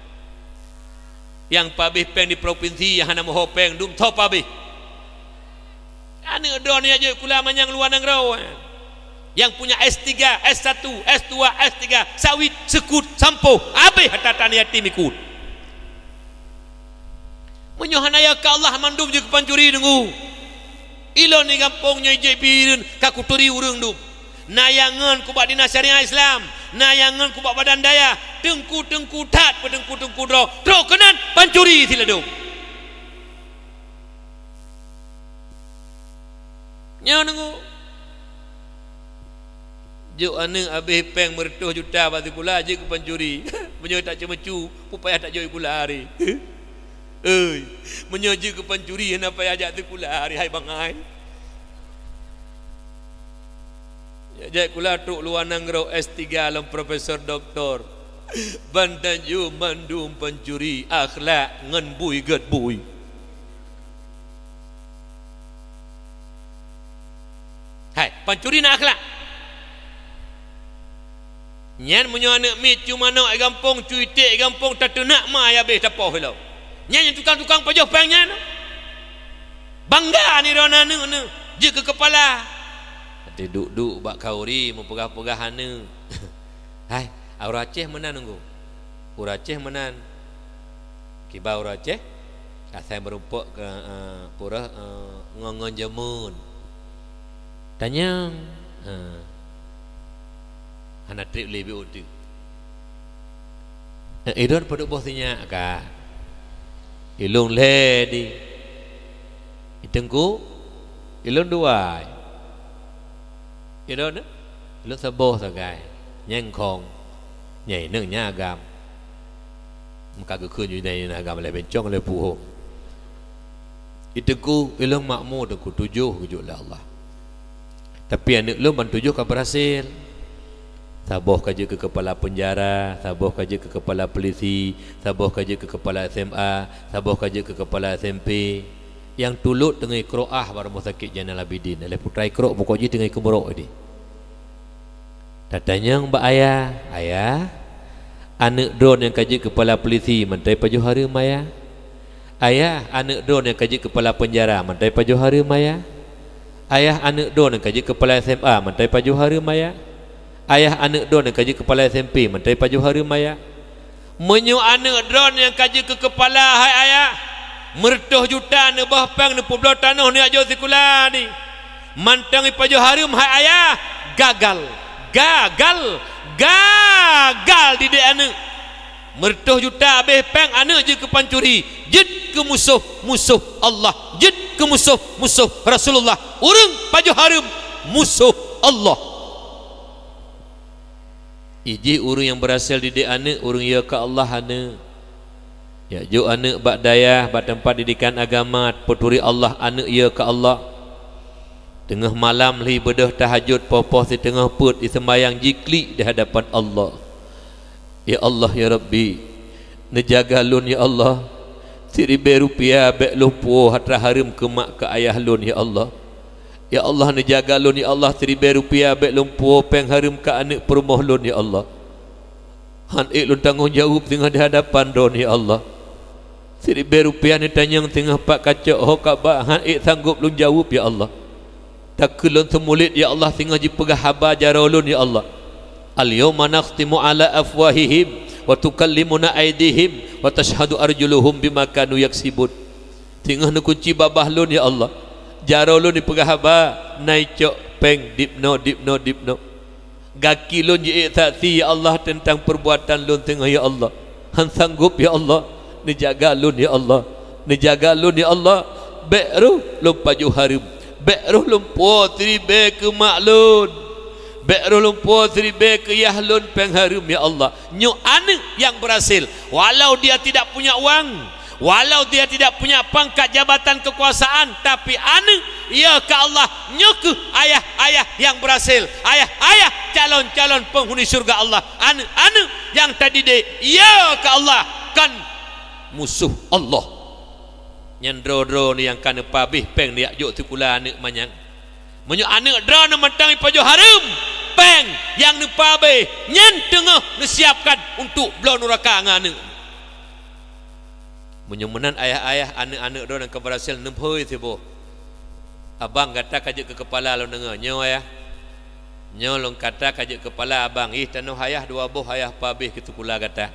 Nyang pabéh pèng di propinsi nyang hana meuho pèng dum tho pabéh. Aneuk droeneuh nyang jok sikula manyang luwa nanggroe. Nyang punya S tiga, S satu, S dua, S tiga, sawit, seukut, sampoh, abéh harta tanah yatim ikut. Meunyoe hana yo keu Allah mandum jeuet keu pancuri deungoe. Ilôn di gampông nyoe jeuet pireuen ka kuturi ureueng dum. Na nyang ngon kubak dinas syariah Islam, na nyang ngon kubak badan dayah, teungku-teungku that, peuteungku-teungku droe, trok keunan pancuri siladum. Nyoe deungoe. Jok aneuk abéh pèng meureutoh juta bak sikula jeuet keu pancuri. Meunyoe tak ceumeucue, peue payah tak jok sikula hari. Oi, meunyoe jeuet keu pancuri hana payah jak sikula hari hai bangai. Jak sikula trok luwa nanggroe S tiga lom profesor doktor. Ban tanyoe mandum pancuri akhlak ngon bui gét bui. Hai, pancuri na akhlak. Nyan meunyoe aneuk miet cue manok di gampông, cue iték di gampông, tateunak ma nyang abéh tapoh ilôn. Nyan nyang tukang-tukang pajoh pèng nyan. Bangga nibak droeneuh aneuk-aneuk jeuet keu keupala. Até duek-duek bak khanduri meupeugah-peugah aneuk. Hai, ureueng Aceh meunan nunggu. Ureueng Aceh meunan. Kiban ureueng Aceh, asai meurumpok keu, eh, peureuh, eh, ngon, ngon jameun. Tanyong, eh, hana trép lé biôh teuk. Eh, ilôn padub boh sinyak ka. Ilôn lhèe di. Di teungku, ilôn dua. Ilôn, ilôn saboh sagai. Nyang khong. Nyang inong nyan agam. Meuka geukheun ju nyang inong agam lé bencong lé puhom. Di teungku, ilôn makmu teungku tujoh geujok lé Allah. Tapi aneuk lôn ban tujoh ka beurhasil. Saboh ka jeuet keu keupala peunjara, saboh ka jeuet keu keupala peulisi, saboh ka jeuet keu keupala S M A, saboh ka jeuet keu keupala S M P. Nyang tulôt teungoh ikroah bak rumoh sakét Jainal Abidin, lé putra ikrok bukon jih teungoh ikeumurok idéh. Tatanyong bak ayah, "Ayah, aneuk droeneuh nyang ka jeuet keupala peulisi mantong pajoh hareuem, Ayah?" Ayah, aneuk droeneuh nyang ka jeuet keupala peunjara mantong pajoh hareuem, Ayah? Ayah, aneuk droeneuh nyang ka jeuet keupala S M A mantong pajoh hareuem, Ayah? Ayah, aneuk droeneuh nyang ka jeuet keupala S M P mantong pajoh hareuem, Ayah? Meunyoe aneuk droeneuh nyang ka jeuet keu keupala, hai ayah, meureutoh juta neuboh pèng neupeubloe tanoh neujak jok sikula di, mantong ipajoh hareuem, hai ayah, gagal, gagal, gagal didik aneuk. Meureutoh juta abéh pèng aneuk jeuet keu pancuri, jeuet keu musoh, musoh Allah, jeuet keu musoh, musoh Rasulullah. Ureueng pajoh hareuem, musoh Allah. Ijih ureueng nyang beurhasil didik aneuk, ureueng yö keu Allah aneuk. Jak jok aneuk bak dayah, bak teumpat didikan agama, peuturi Allah aneuk yö keu Allah. Teungoh malam lhi beudôh tahajud, poh-poh siteungoh peuet jiseumbahyang jiklik di hadapan Allah. Ya Allah, ya Rabbi, neujaga lôn, ya Allah. Siribèe rupiah bèk lôn puwoe atra hareuem keu mak keu ayah lôn, ya Allah. Ya Allah, neujaga lôn, ya Allah. Siribèe rupiah bèk lôn puwoe pèng hareuem keu aneuk peurumoh lôn, ya Allah. Han ék lôn tanggong jaweueb singoh di hadapan Droeneuh, ya Allah. Siribèe rupiah neutanyong singoh pat kacok ho kaba, han ék sanggôp lôn jaweueb, ya Allah. Takheun lôn seumulét, ya Allah, singoh jipeugah haba jaroe lôn, ya Allah. "Al-yauma nakhtimu ala afwahihim, wa tukallimuna aidihim, wa tasyhadu arjuluhum bima kanu yaksibun." Singoh neukunci babah lôn, ya Allah. Jaroe lôn jipeugah haba, na icok pèng dibnoe, dibnoe, dibnoe. Gaki lôn jiék saksi, ya Allah, teuntang peurbuatan lôn singoh, ya Allah. Han sanggôp, ya Allah. Neujaga lôn, ya Allah. Neujaga lôn, ya Allah. Bèk roh lôn pajoh hareuem. Bèk roh lôn puwoe siribèe keu mak lôn. Bék roh lumpoe siribée keu yah lôn péng hareuem, ya Allah. Nyoe aneuk nyang berhasil. Walau dia tidak punya uang, walau dia tidak punya pangkat jabatan kekuasaan, tapi aneuk, ya ka Allah, nyoe keuh ayah-ayah nyang berhasil, ayah-ayah calon-calon penghuni syurga Allah. Aneuk-aneuk nyang tadidik, ya ka Allah, kon musoh Allah. Nyan droe-droe nyang ka neupabéh péng neujak jok sikula aneuk manyang. Meunyoe aneuk droeneuh mantong ipajoh hareuem, péng nyang neupabéh nyan teungoh neusiapkan untuk bloe nuraka ngon aneuk. Meunyoe meunan ayah-ayah, aneuk-aneuk droeneuh ka berhasil, neuphôi siboh. Abang, gata ka jeuet keu keupala lôn deungoe. Nyoe, ayah. Nyoe lôn kata ka jeuet keupala abang. Ih, tanoh ayah dua boh ayah pabéh keu sikula gata.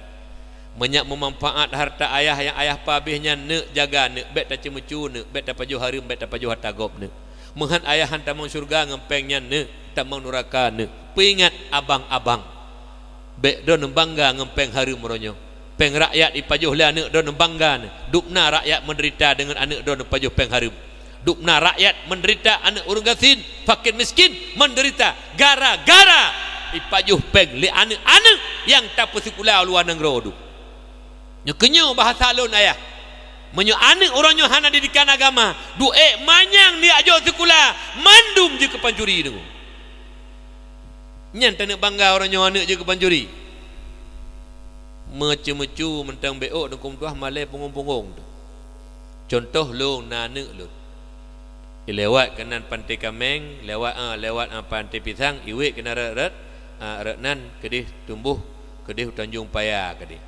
Meunyak meumanfaat harta ayah nyang ayah pabéh nyan, neuk, jaga neuk, bék taceumeucue neuk, bék tapajoh hareuem, bék tapajoh hareuta gob neuk. Meuhan ayah han tamong syeuruga ngon péng nyan neuk, tamong nuraka neuk. Peuingat abang-abang, bék droeneuh bangga ngon péng hareuem uroe nyoe. Péng rakyat ipajoh lé aneuk droeneuh bangga neuk. Dubna rakyat meudeurita deungon aneuk droeneuh pajoh péng hareuem. Dubna rakyat meudeurita, aneuk ureuëng gasien, fakir miskin meudeurita gara-gara ipajoh péng lé aneuk-aneuk nyang tapeusikula u luwa nanggroe dum. Nyoe keunyoe bahasa lôn, ayah. Meunyoe aneuk uroe nyoe hana didikan agama, duek manyang neujak jok sikula, mandum jeuet keu pancuri deungoe. Nyan taneuk bangga uroe nyoe aneuk jeuet keu pancuri. Meucue-meucue mantong bék ôk dengkuem tuah malée punggong-punggong teuh. Cuntoh lôn na aneuk lôn. Ilewat keunan Panté Kaméng, lewat, ah, lewat, ah, Panté Pisang, iwét keunan rot-rot, ah, rot nan keudeh tumboh, keudeh u Tanjong Paya keudeh.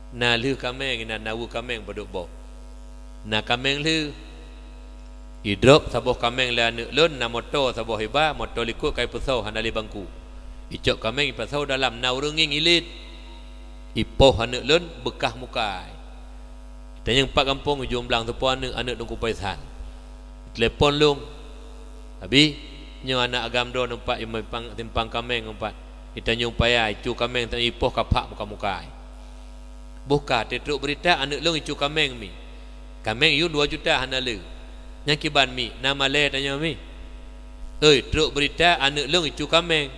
Na lheueh kaméng inan, na weueh kaméng padub boh. Na kaméng lheueh. Idrop saboh kaméng lé aneuk lôn, na moto saboh iba, moto likot ka ipeusoe hana lé bangku. Icok kaméng ipeusoe dalam, na ureuëng ngieng ilét. Ipoh aneuk lôn beukah mukai. Itanyong pat gampông, ujong blang teupo aneuk, aneuk Teungku Faisal. Telepon lôn. Abi, nyoe aneuk agam droeneuh pat, simpang, simpang kaméng pat. Itanyong paya, icu kaméng, tanyong ipoh ka phak muka-muka. Boh ka teutrok beurita aneuk lôn icu kaméng mi. Kaméng yum dua juta hana le. Nyang kiban mi, na malée tanyoe mi. Hei, trok beurita aneuk lôn icu kaméng.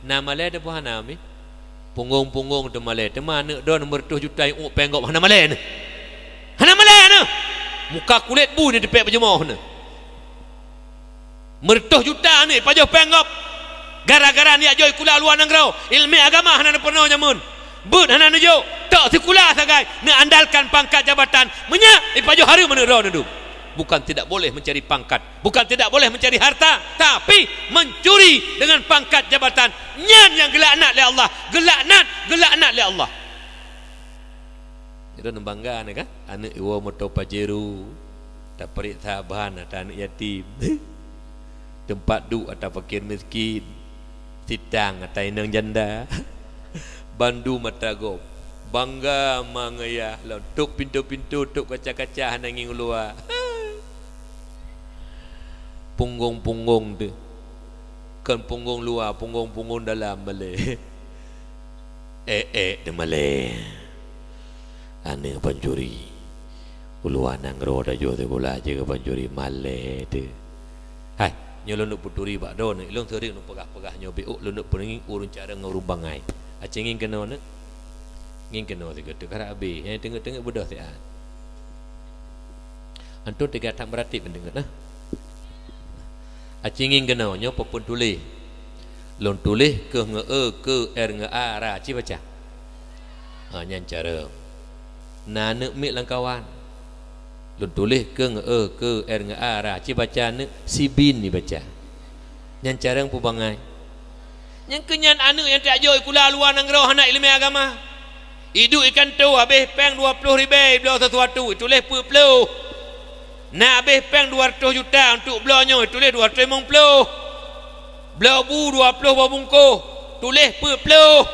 Na malée teuh hana mi. Punggong-punggong teumalée. Teuma aneuk droeneuh meureutoh juta nyang uek péng gob hana malée neuh. Hana malée neuh. Muka kulét bu ni teupék peujumoh neuh. Meureutoh juta aneuk ipajoh péng gob. Gara-gara neujak jok sikula luwa nanggroe, ileumèe agama hana neupeurunoe jameun. Beuet hana neujok, tok sikula sagai, neuandalkan pangkat jabatan. Meunyak ipajoh hareuem aneuk droeneuh dum. Bukan tidak boleh mencari pangkat, bukan tidak boleh mencari harta, tapi mencuri dengan pangkat jabatan. Nyan nyang geulaknat lé Allah. Geulaknat, geulaknat lé Allah. Itu bangga ni kan? Aneuk iwoe moto Pajero, tapeuriksa ban ata aneuk yatim. Teumpat duek ata fakir miskin. Sitang ata inong janda. Bandum ata gob. Bangga mangeuyah lom. Tôp pintoe-pintoe, tôp kaca-kaca hana ngieng u luwa. Punggong-punggong teuh. Kon punggong luwa, punggong-punggong dalam malée. Ék-ék teumalée. Aneuk pancuri. U luwa nanggroe tajok sikula jeuet keu pancuri malée teuh. Hai, nyoe lôn neuk peuturi bak droeneuh, ilôn seuring lôn peugah-peugah nyoe beuôk lôn neuk peungieng ureuëng carông ngon ureuëng bangai. Aci ngieng keunoe neuk? Ngieng keunoe sigoe teuh karab abéh, eh, teungeut-teungeut beudôh siat. Anton teuga that meuratéb deungon, nah. Aci ngieng keunoe, nyoe peue phon tuléh. Lôn tuléh keuh ngon e, keu, er, ngon a, ra, ci baca. Ha, nyan carông. Na aneuk miet lam kawan. Lôn tuléh keuh ngon e, keu, er, ngon a, ra, ci baca aneuk, si bin ibaca. Nyan carông peue bangai. Nyang keu nyan aneuk nyang tajok sikula luwa nanggroe hana ileumèe agama. Iduek i kantô, habéh péng dua ploh ribèe ibloe sisuatu, ituléh peuet ploh. Na habéh péng dua ratus juta untuk bloe nyoe, ituléh dua ratus limong ploh. Bloe bu dua ploh boh bungkôh, tuléh peuet ploh.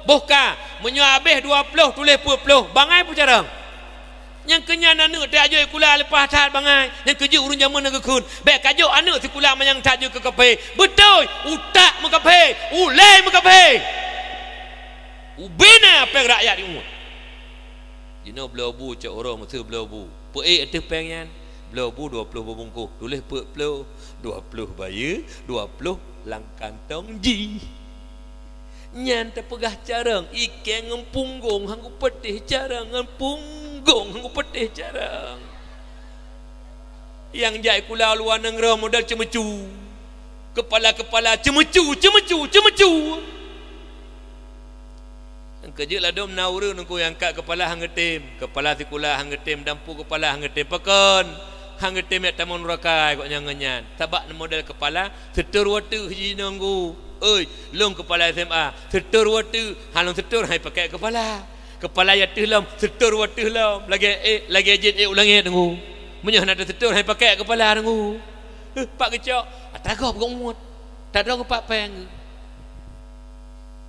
Boh ka, meunyoe habéh dua ploh, tuléh peuet ploh, bangai peue carông. Nyang keu nyan aneuk tajok sikula leupah that bangai, nyang keu jeuet ureuëng jameun na geukheun, bék kajok aneuk sikula manyang that jeuet keu kaphé. Beutôi, utak meukaphé, ulée meukaphé. Ubena péng rakyat iuet. Jinoe bloe bu cok uroe meuseue bloe bu. Peuék ateueh péng nyan. Bloe bu dua ploh bubungkôh, tuléh peuet ploh, dua ploh bayeue, dua ploh lam kantong jih. Nyan teupeugah carông, ikée ngon punggong han geupeuteh carông, ngon punggong han geupeuteh carông. Nyang jak sikula luwa nanggroe model ceumeucue. Keupala-keupala ceumeucue, ceumeucue, ceumeucue. Nyang keujeuet ladôm na ureuëng Teungku nyang kat keupala han geutem, keupala sikula han geutem, dan peue keupala han geutem. Pakon? Han geutem jak tamong nuraka gobnyan ngon nyan. Sabab model keupala seutor watée jinoe Teungku. Oi, lôn keupala S M A, seutor watée, han lôn seutor han jipakée keupala. Keupala nyang teuh lom, seutor watée lom, lagée ék, lagée jén ék u langét Teungku. Meunyoe hana teuseutor han jipakée keupala Teungku. Eh, pat geucok, atra gob geuh muet. Tadroe geupat péng.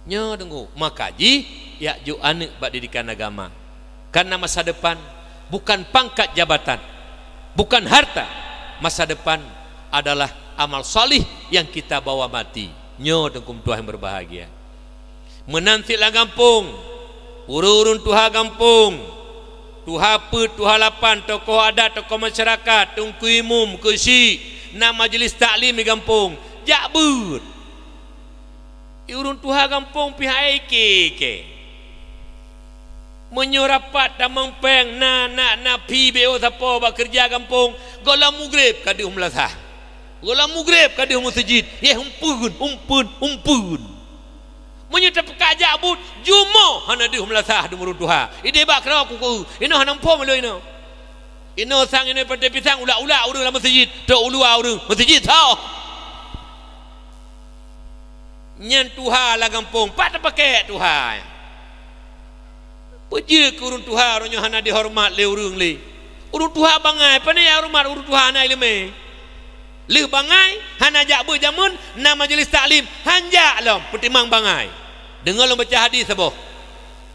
Nyoe Teungku, maka jih jak jok aneuëk bak didikan agama. Karena masa depan bukan pangkat jabatan, bukan harta. Masa depan adalah amal salih yang kita bawa mati. Nyoe Teungku meutuah nyang berbahagia. Meunan cit lam gampông, ureuëng-ureuëng tuha gampông, tuha peuet, tuha lapan, tokoh adat, tokoh masyarakat, teungku imum, keuchik, na majelis taklim di gampông, jak beuet. Ureuëng tuha gampông pih hai ikée-ikée. Meunyoe rapat tamong péng, na, na, na phi B O sapo bak keureuja gampông, gohlom mugreb ka deuh meulasah. Gohlom mugreb ka deuh meuseujid, yeh umpeuen, umpeuen, umpeuen. Meunyoe tapeuka jak beuet, jumoh hana deuh meulasah dum ureuëng tuha. Ideh bak keudroe kuku, inoe hana muphom lé inoe. Inoe sang inoe pantai pisang, ulak-ulak ureuëng lam meuseujid, trok u luwa ureuëng, meuseujid soh. Nyan tuha lam gampông, pat tapakée tuha. Peue jeuet keu ureuëng tuha, ureuëng nyoe hana jihoreumat lé ureuëng lé. Ureuëng tuha bangai, pane jihoreumat ureuëng tuha hana iéleumé. Lheueh bangai, hana jak beuet jameun, na majelis taklim, han jak lom, peutimang bangai. Deungoe lôn baca hadis saboh.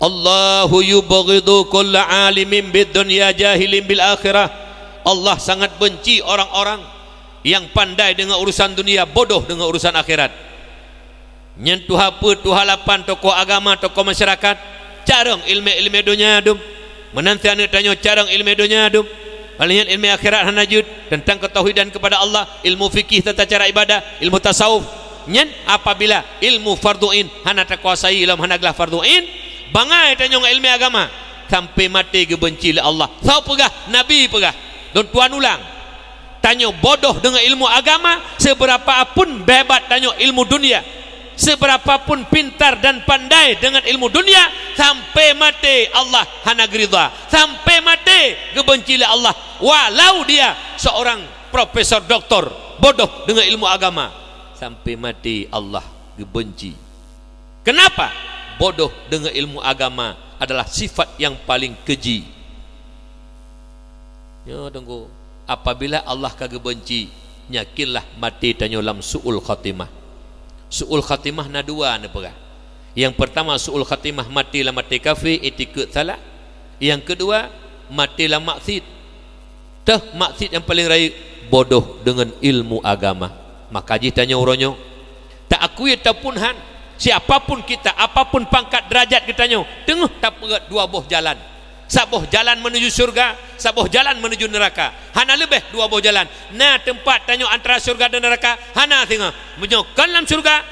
Allahu yubghidu kulla alimin bid dunya jahilin bil akhirah. Allah sangat benci orang-orang yang pandai dengan urusan dunia, bodoh dengan urusan akhirat. Nyan tuha peuet, tuha lapan, tokoh agama, tokoh masyarakat, carông iéleumé-iéleumé donya dum. Meunan cit aneuëk tanyoe carông iéleumé donya dum. Paléng nyan iéleumé akhirat hana jeuet, teuntang keutauhidan keupada Allah, ilmu fikih, tata cara ibadah, ilmu tasawuf. Nyan apabila ilmu fardhu ain hana takuasai lom, hana glah fardhu ain, bangai tanyoe ngon iéleumé agama, sampai maté geubenci lé Allah. Soe peugah? Nabi peugah. Lôn tuan ulang. Tanyoe bodoh deungon ilmu agama, seberapa pun hebat tanyoe ilmu dunia, seberapa pun pintar dan pandai dengan ilmu dunia, sampai maté Allah hana geuridha, sampai maté geubenci lé Allah. Walau dia seorang profesor doktor, bodoh deungon ilmu agama, sampai maté Allah geubenci. Kenapa? Bodoh deungon ilmu agama adalah sifat yang paling keji. Nyoe Teungku, apabila Allah ka geubenci, yakinlah maté tanyoe lam su'ul khatimah. Su'ul khatimah na dua neupeugah. Nyang peurtama su'ul khatimah, maté lam maté kafé, itikeuet salah. Nyang keudua, maté lam maksiet. Teuh maksiet nyang paleng rayeuk, bodoh deungon ilmu agama. Maka jih tanyoe uroe nyoe, ta akui ataupun han, siapa pun kita, apa pun pangkat derajat geutanyoe, teungoh tapeugot dua boh jalan. Saboh jalan menuju syurga, saboh jalan menuju neuraka. Hana leubeh dua boh jalan. Na teumpat tanyoe antara syurga dan neuraka? Hana singoh. Meunyoe kon lam syurga,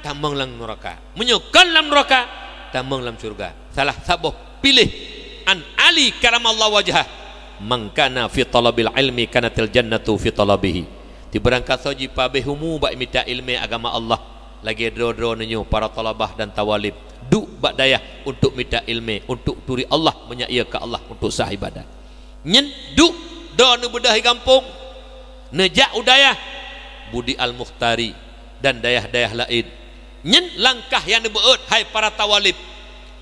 tamong lam neuraka. Meunyoe kon lam neuraka, tamong lam syurga. Salah saboh piléh. An Ali karamallahu wajhah, "Man kana fi talabil ilmi kanatil jannatu fi talabihi." Di beurangkasoe jipabeh umu bak mita iéleumé agama Allah, lagée droe-droe neunyoe para thalabah dan thawalib duek bak dayah untuk mita iéleumé, untuk turi Allah, meunyak ie keu Allah, untuk sah ibadat. Nyan duek droe neubeudôh di gampông, neujak u dayah Budi Al-Mukhtari dan dayah-dayah laén. Nyan langkah nyang neubeuet, hai para thawalib.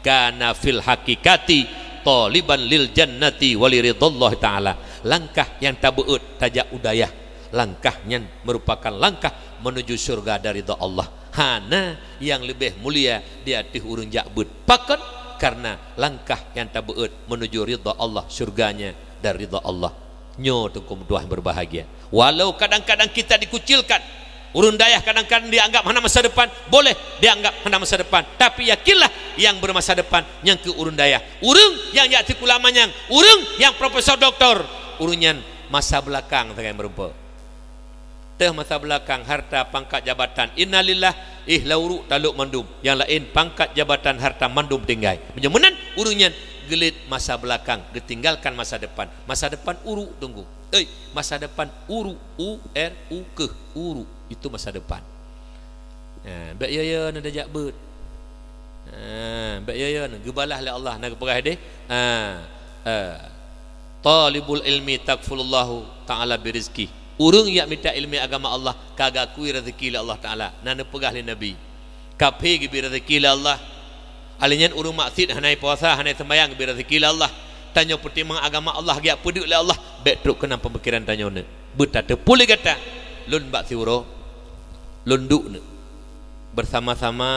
Kana fil haqiqati thaliban lil jannati wa li ridhallahi ta'ala. Langkah nyang tabeuet tajak u dayah, langkah nyan meurupakan langkah meunuju syurga dan ridha Allah. Hana nyang leubeh mulia di ateueh ureuëng jak beuet. Pakon? Karena langkah nyang tabeuet meunuju ridha Allah, syurganya dan ridha Allah. Nyoe Teungku meutuah nyang berbahagia. Walau kadang-kadang kita dikucilkan, ureuëng dayah kadang-kadang dianggap hana masa depan, boleh dianggap hana masa depan. Tapi yakinlah, nyang bermasa depan nyang keu ureuëng dayah. Ureuëng nyang jak sikula manyang, ureuëng nyang profesor doktor, ureuëng nyan Masa beulakang sagai meurumpok. Teuh masa beulakang, harta, pangkat, jabatan. Innalillah, ih, lam uruek talok mandum. Nyang laén pangkat, jabatan, harta mandum tinggai. Meunyoe meunan, ureuëng nyan geulet masa beulakang, geutinggalkan masa depan. Masa depan uruek tunggu. Eh, masa depan uruek, U R U K, uruek. Itu masa depan. Ha, bék yo-yo na tajak beuet. Ha, bék yo-yo na geubalah lé Allah na geupeugah deh. Ha, ha. Talibul ilmi takfulullahu ta'ala birizki. Ureuëng yak mita ilmi agama Allah ka geukui rezeki lé Allah Taala. Na neupeugah lé Nabi. Kaphé geubri rezeki lé Allah. Alèh nyan ureuëng maksiet hana puasa, hana seumayang geubri rezeki lé Allah. Tanyoe peutimang agama Allah geujak peuduek lé Allah. Bék trok keunan peumikiran tanyoe nyoe. Beutateupeue lé gata. Lôn bak siuroe. Lôn duek nyoe bersama-sama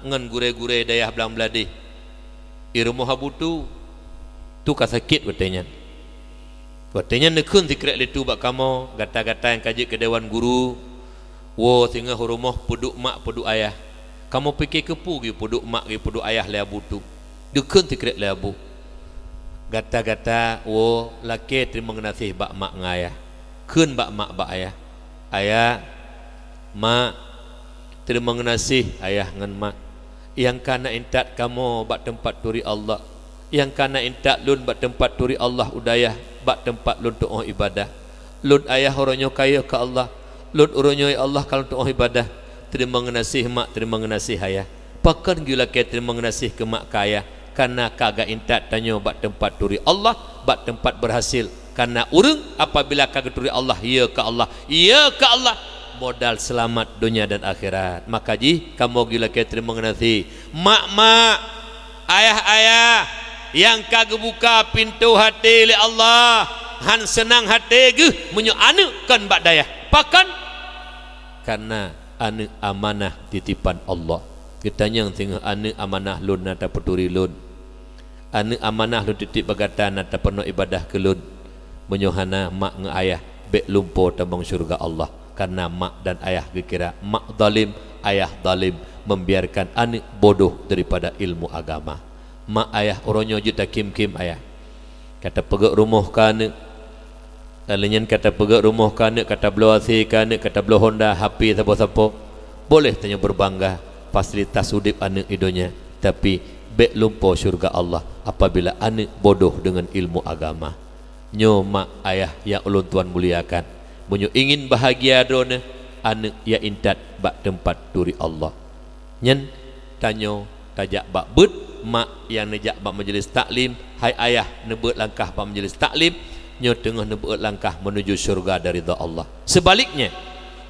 ngon gurée-gurée dayah Blang Bladeh. I rumoh Abu Tu, tu ka sakét watée nyan. Watée nyan neukheun sikrek lé Tu bak kamoe, gata-gata nyang ka jeuet keu dewan guru, woe singoh u rumoh peuduek mak peuduek ayah. Kamoe pike keupeue geupeuduek mak geupeuduek ayah lé Abu Tu. Geukheun sikrek lé Abu. Gata-gata woe lakée teurimong geunaséh bak mak ngon ayah. Kheun bak mak bak ayah, "Ayah, mak, teurimong geunaséh ayah ngon mak, nyang ka na intat kamoe bak teumpat turi Allah, nyang ka na intat lôn bak teumpat turi Allah u dayah, bak teumpat lôn tuoh ibadah. Lôn ayah uroe nyoe ka yôh keu Allah, lôn uroe nyoe ya Allah ka lôn tuoh ibadah. Teurimong geunaséh mak, teurimong geunaséh ayah." Pakon geulakée teurimong geunaséh keu mak keu ayah? Kareuna ka geuintat tanyoe bak teumpat turi Allah, bak teumpat beurhasil. Kareuna ureuëng apabila ka geuturi Allah, ya keu Allah, ya keu Allah, modal seulamat donya dan akhirat. Maka jih kamoe geulakée teurimong geunaséh mak-mak, ayah-ayah nyang ka geubuka pintoe até lé Allah, han seunang até geuh meunyoe aneuëk kon bak dayah. Pakon? Kareuna aneuëk amanah titipan Allah. Geutanyong singoh, "Aneuëk amanah lôn na tapeuturi lôn? Aneuëk amanah lôn titip bak gata na tapeurunoe ibadah keu lôn?" Meunyoe hana mak ngon ayah, bék lumpo tamong syeuruga Allah. Kareuna mak dan ayah geukira mak zalim, ayah zalim, membiarkan aneuëk bodoh daripada ilmu agama. Mak ayah uroe nyoe jeuet takhém-khém ayah. Ka tapeugét rumoh keu aneuëk. Lheueh nyan ka tapeugét rumoh keu aneuëk, ka tabloe A C keu aneuëk, ka tabloe Honda, H P sapo-sapo. Boleh tanyoe beubangga fasilitas udeb aneuëk di donya, tapi bék lumpo syeuruga Allah apabila aneuëk bodoh deungon ilmu agama. Nyoe mak ayah nyang ulôn tuan muliakan. Meunyoe ingin bahagia droeneueh, aneuëk ya intat bak teumpat turi Allah. Nyan tanyoe tajak bak beuet, mak nyang neujak bak majelis taklim, hai ayah neubeuet langkah bak majelis taklim, nyoe teungoh neubeuet langkah menuju syeuruga dan ridha Allah. Sebaliknya,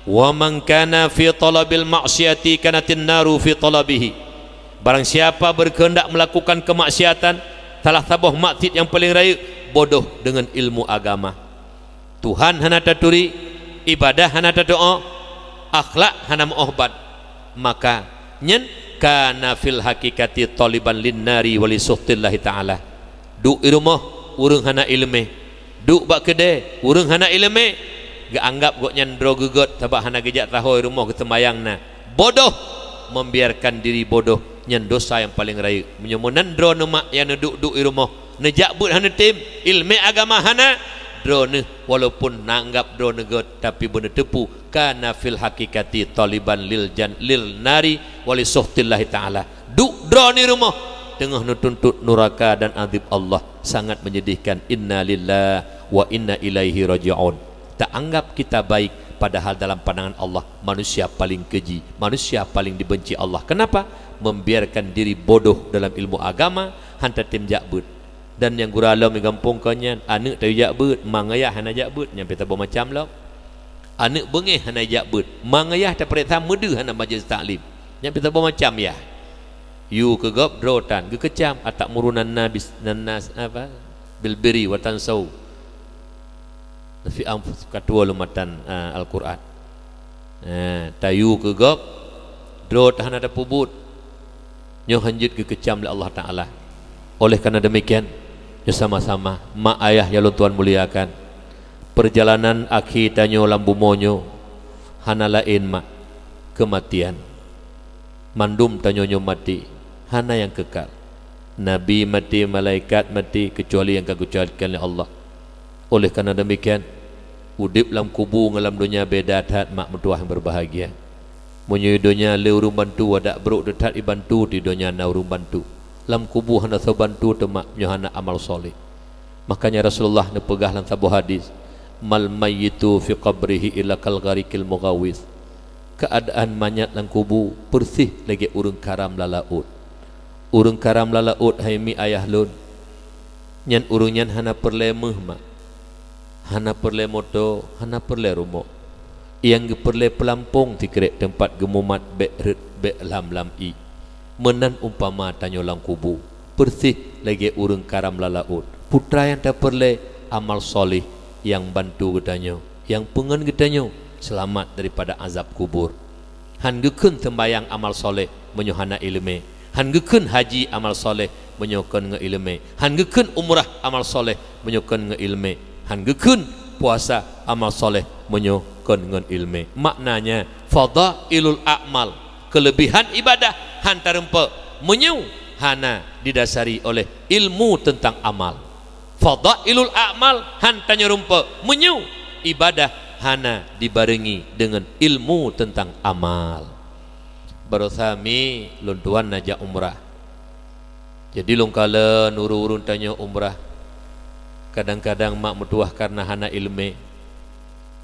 "Wa man kana fi talabil ma'siyati kanatin naru fi talabihi." Barang siapa berkehendak melakukan kemaksiatan, salah saboh maksiat nyang paleng rayeuk, bodoh deungon ilmu agama. Tuhan hana taturi, ibadah hana tatu'oh, akhlak hana meu'oh ban, maka nyan kana fil haqiqati taliban lin nari wa li sukhtillahi ta'ala. Duek i rumoh, ureuëng hana iéleumé. Duek bak keudè, ureuëng hana iéleumé. Geuanggab gobnyan droe geugot sabab hana geujak sahoe i rumoh geuseumayang na. Bodoh, membiarkan diri bodoh, nyan dosa nyang paleng rayeuk. Meunyoe meunan droeneueh mak nyang neuduek-duek i rumoh, neujak beuet hana tem, iéleumé agama hana, droeneueh walaupun na anggab droeneueh göt, tapi beuneuteupeu kana fil haqiqati taliban lil jan-, lil nari wa li sukhtillahi ta'ala. Duek droeneueh i rumoh, teungoh neutuntot nuraka dan azab Allah. Sangat menyedihkan. Inna lillahi wa inna ilaihi raji'un. Taanggab kita baik, padahal dalam pandangan Allah, manusia paling keji, manusia paling dibenci Allah. Kenapa? Membiarkan diri bodoh dalam ilmu agama, han tatem jak beuet. Dan nyang gura lom di gampông kon nyan, aneuëk tayue jak beuet, ma ngon yah hana jak beuet, nyan pih saboh macam lom. Aneuëk beungéh hana jak beuet, ma ngon yah tapareksa meudeuh hana majelis taklim, nyan pih saboh macam yah. Yue keu gob droe tan, geukeucam, "Atamuruna nabis-, nan nas-, apa? Bil birri wa tansau." Fi anfus-, ka tuwoe lom matan, eh, Al-Quran. Eh, tayue keu gob, droe tan hana tapeubuet. Nyoe hanjeuet geukeucam lé Allah Taala. Oleh karena demikian, nyoe sama-sama, mak ayah nyang lôn tuan muliakan, perjalanan akhé tanyoe lam bumoe nyoe hana laén mak, keumatian. Mandum tanyoe nyoe maté, hana nyang keukal. Nabi maté, malaikat maté, keucuali nyang ka geucualikan lé Allah. Oleh karena demikian, Udeb lam kubu ngon lam donya beda that, mak meutuwah nyang berbahagia. Meunyoe donya le ureuëng bantu, adak brok teutat ibantu, di donya na ureuëng bantu. Lam kubu hana soe bantu teuma nyoe hana amal soleh. Makanya Rasulullah neupeugah lam saboh hadis, "Mal mayyitu fi qabrihi illa kal gharikil mughawis." Keuadaan manyat lam kubu peureusih lagée ureuëng karam lam laôt. Ureuëng karam lam laôt hai mi ayah lôn, nyan ureuëng nyan hana peureulée méuh mak, hana peureulée moto, hana peureulée rumoh. Nyang geupeureulée peulampong sikrek teumpat geumumat bék rhët bék lam-lam ié. Meunan umpama tanyoe lam kubu, peureusih lagée ureuëng karam lam laôt. Putra nyang tapeureulée amal soleh nyang bantu geutanyoe, nyang peungon geutanyoe seulamat daripada azab kubur. Han geukheun seumbahyang amal soleh meunyoe hana iéleumé. Han geukheun haji amal soleh meunyoe kon ngon iéleumé. Han geukheun umrah amal soleh meunyoe kon ngon iéleumé. Han geukheun puasa amal soleh meunyoe kon ngon iéleumé. Maknanya, fadhailul a'mal, keuleubiehan ibadah han tareumpok meunyoe hana didasari oleh ilmu teuntang amal. Fadhailul a'mal han tanyoe rumpok meunyoe ibadah hana dibarengi deungon ilmu teuntang amal. Barosa mi lôn tuan na jak umrah. Jadi lôn kalon ureuëng-ureuëng tanyoe umrah, kadang-kadang mak meutuwah kareuna hana iéleumé,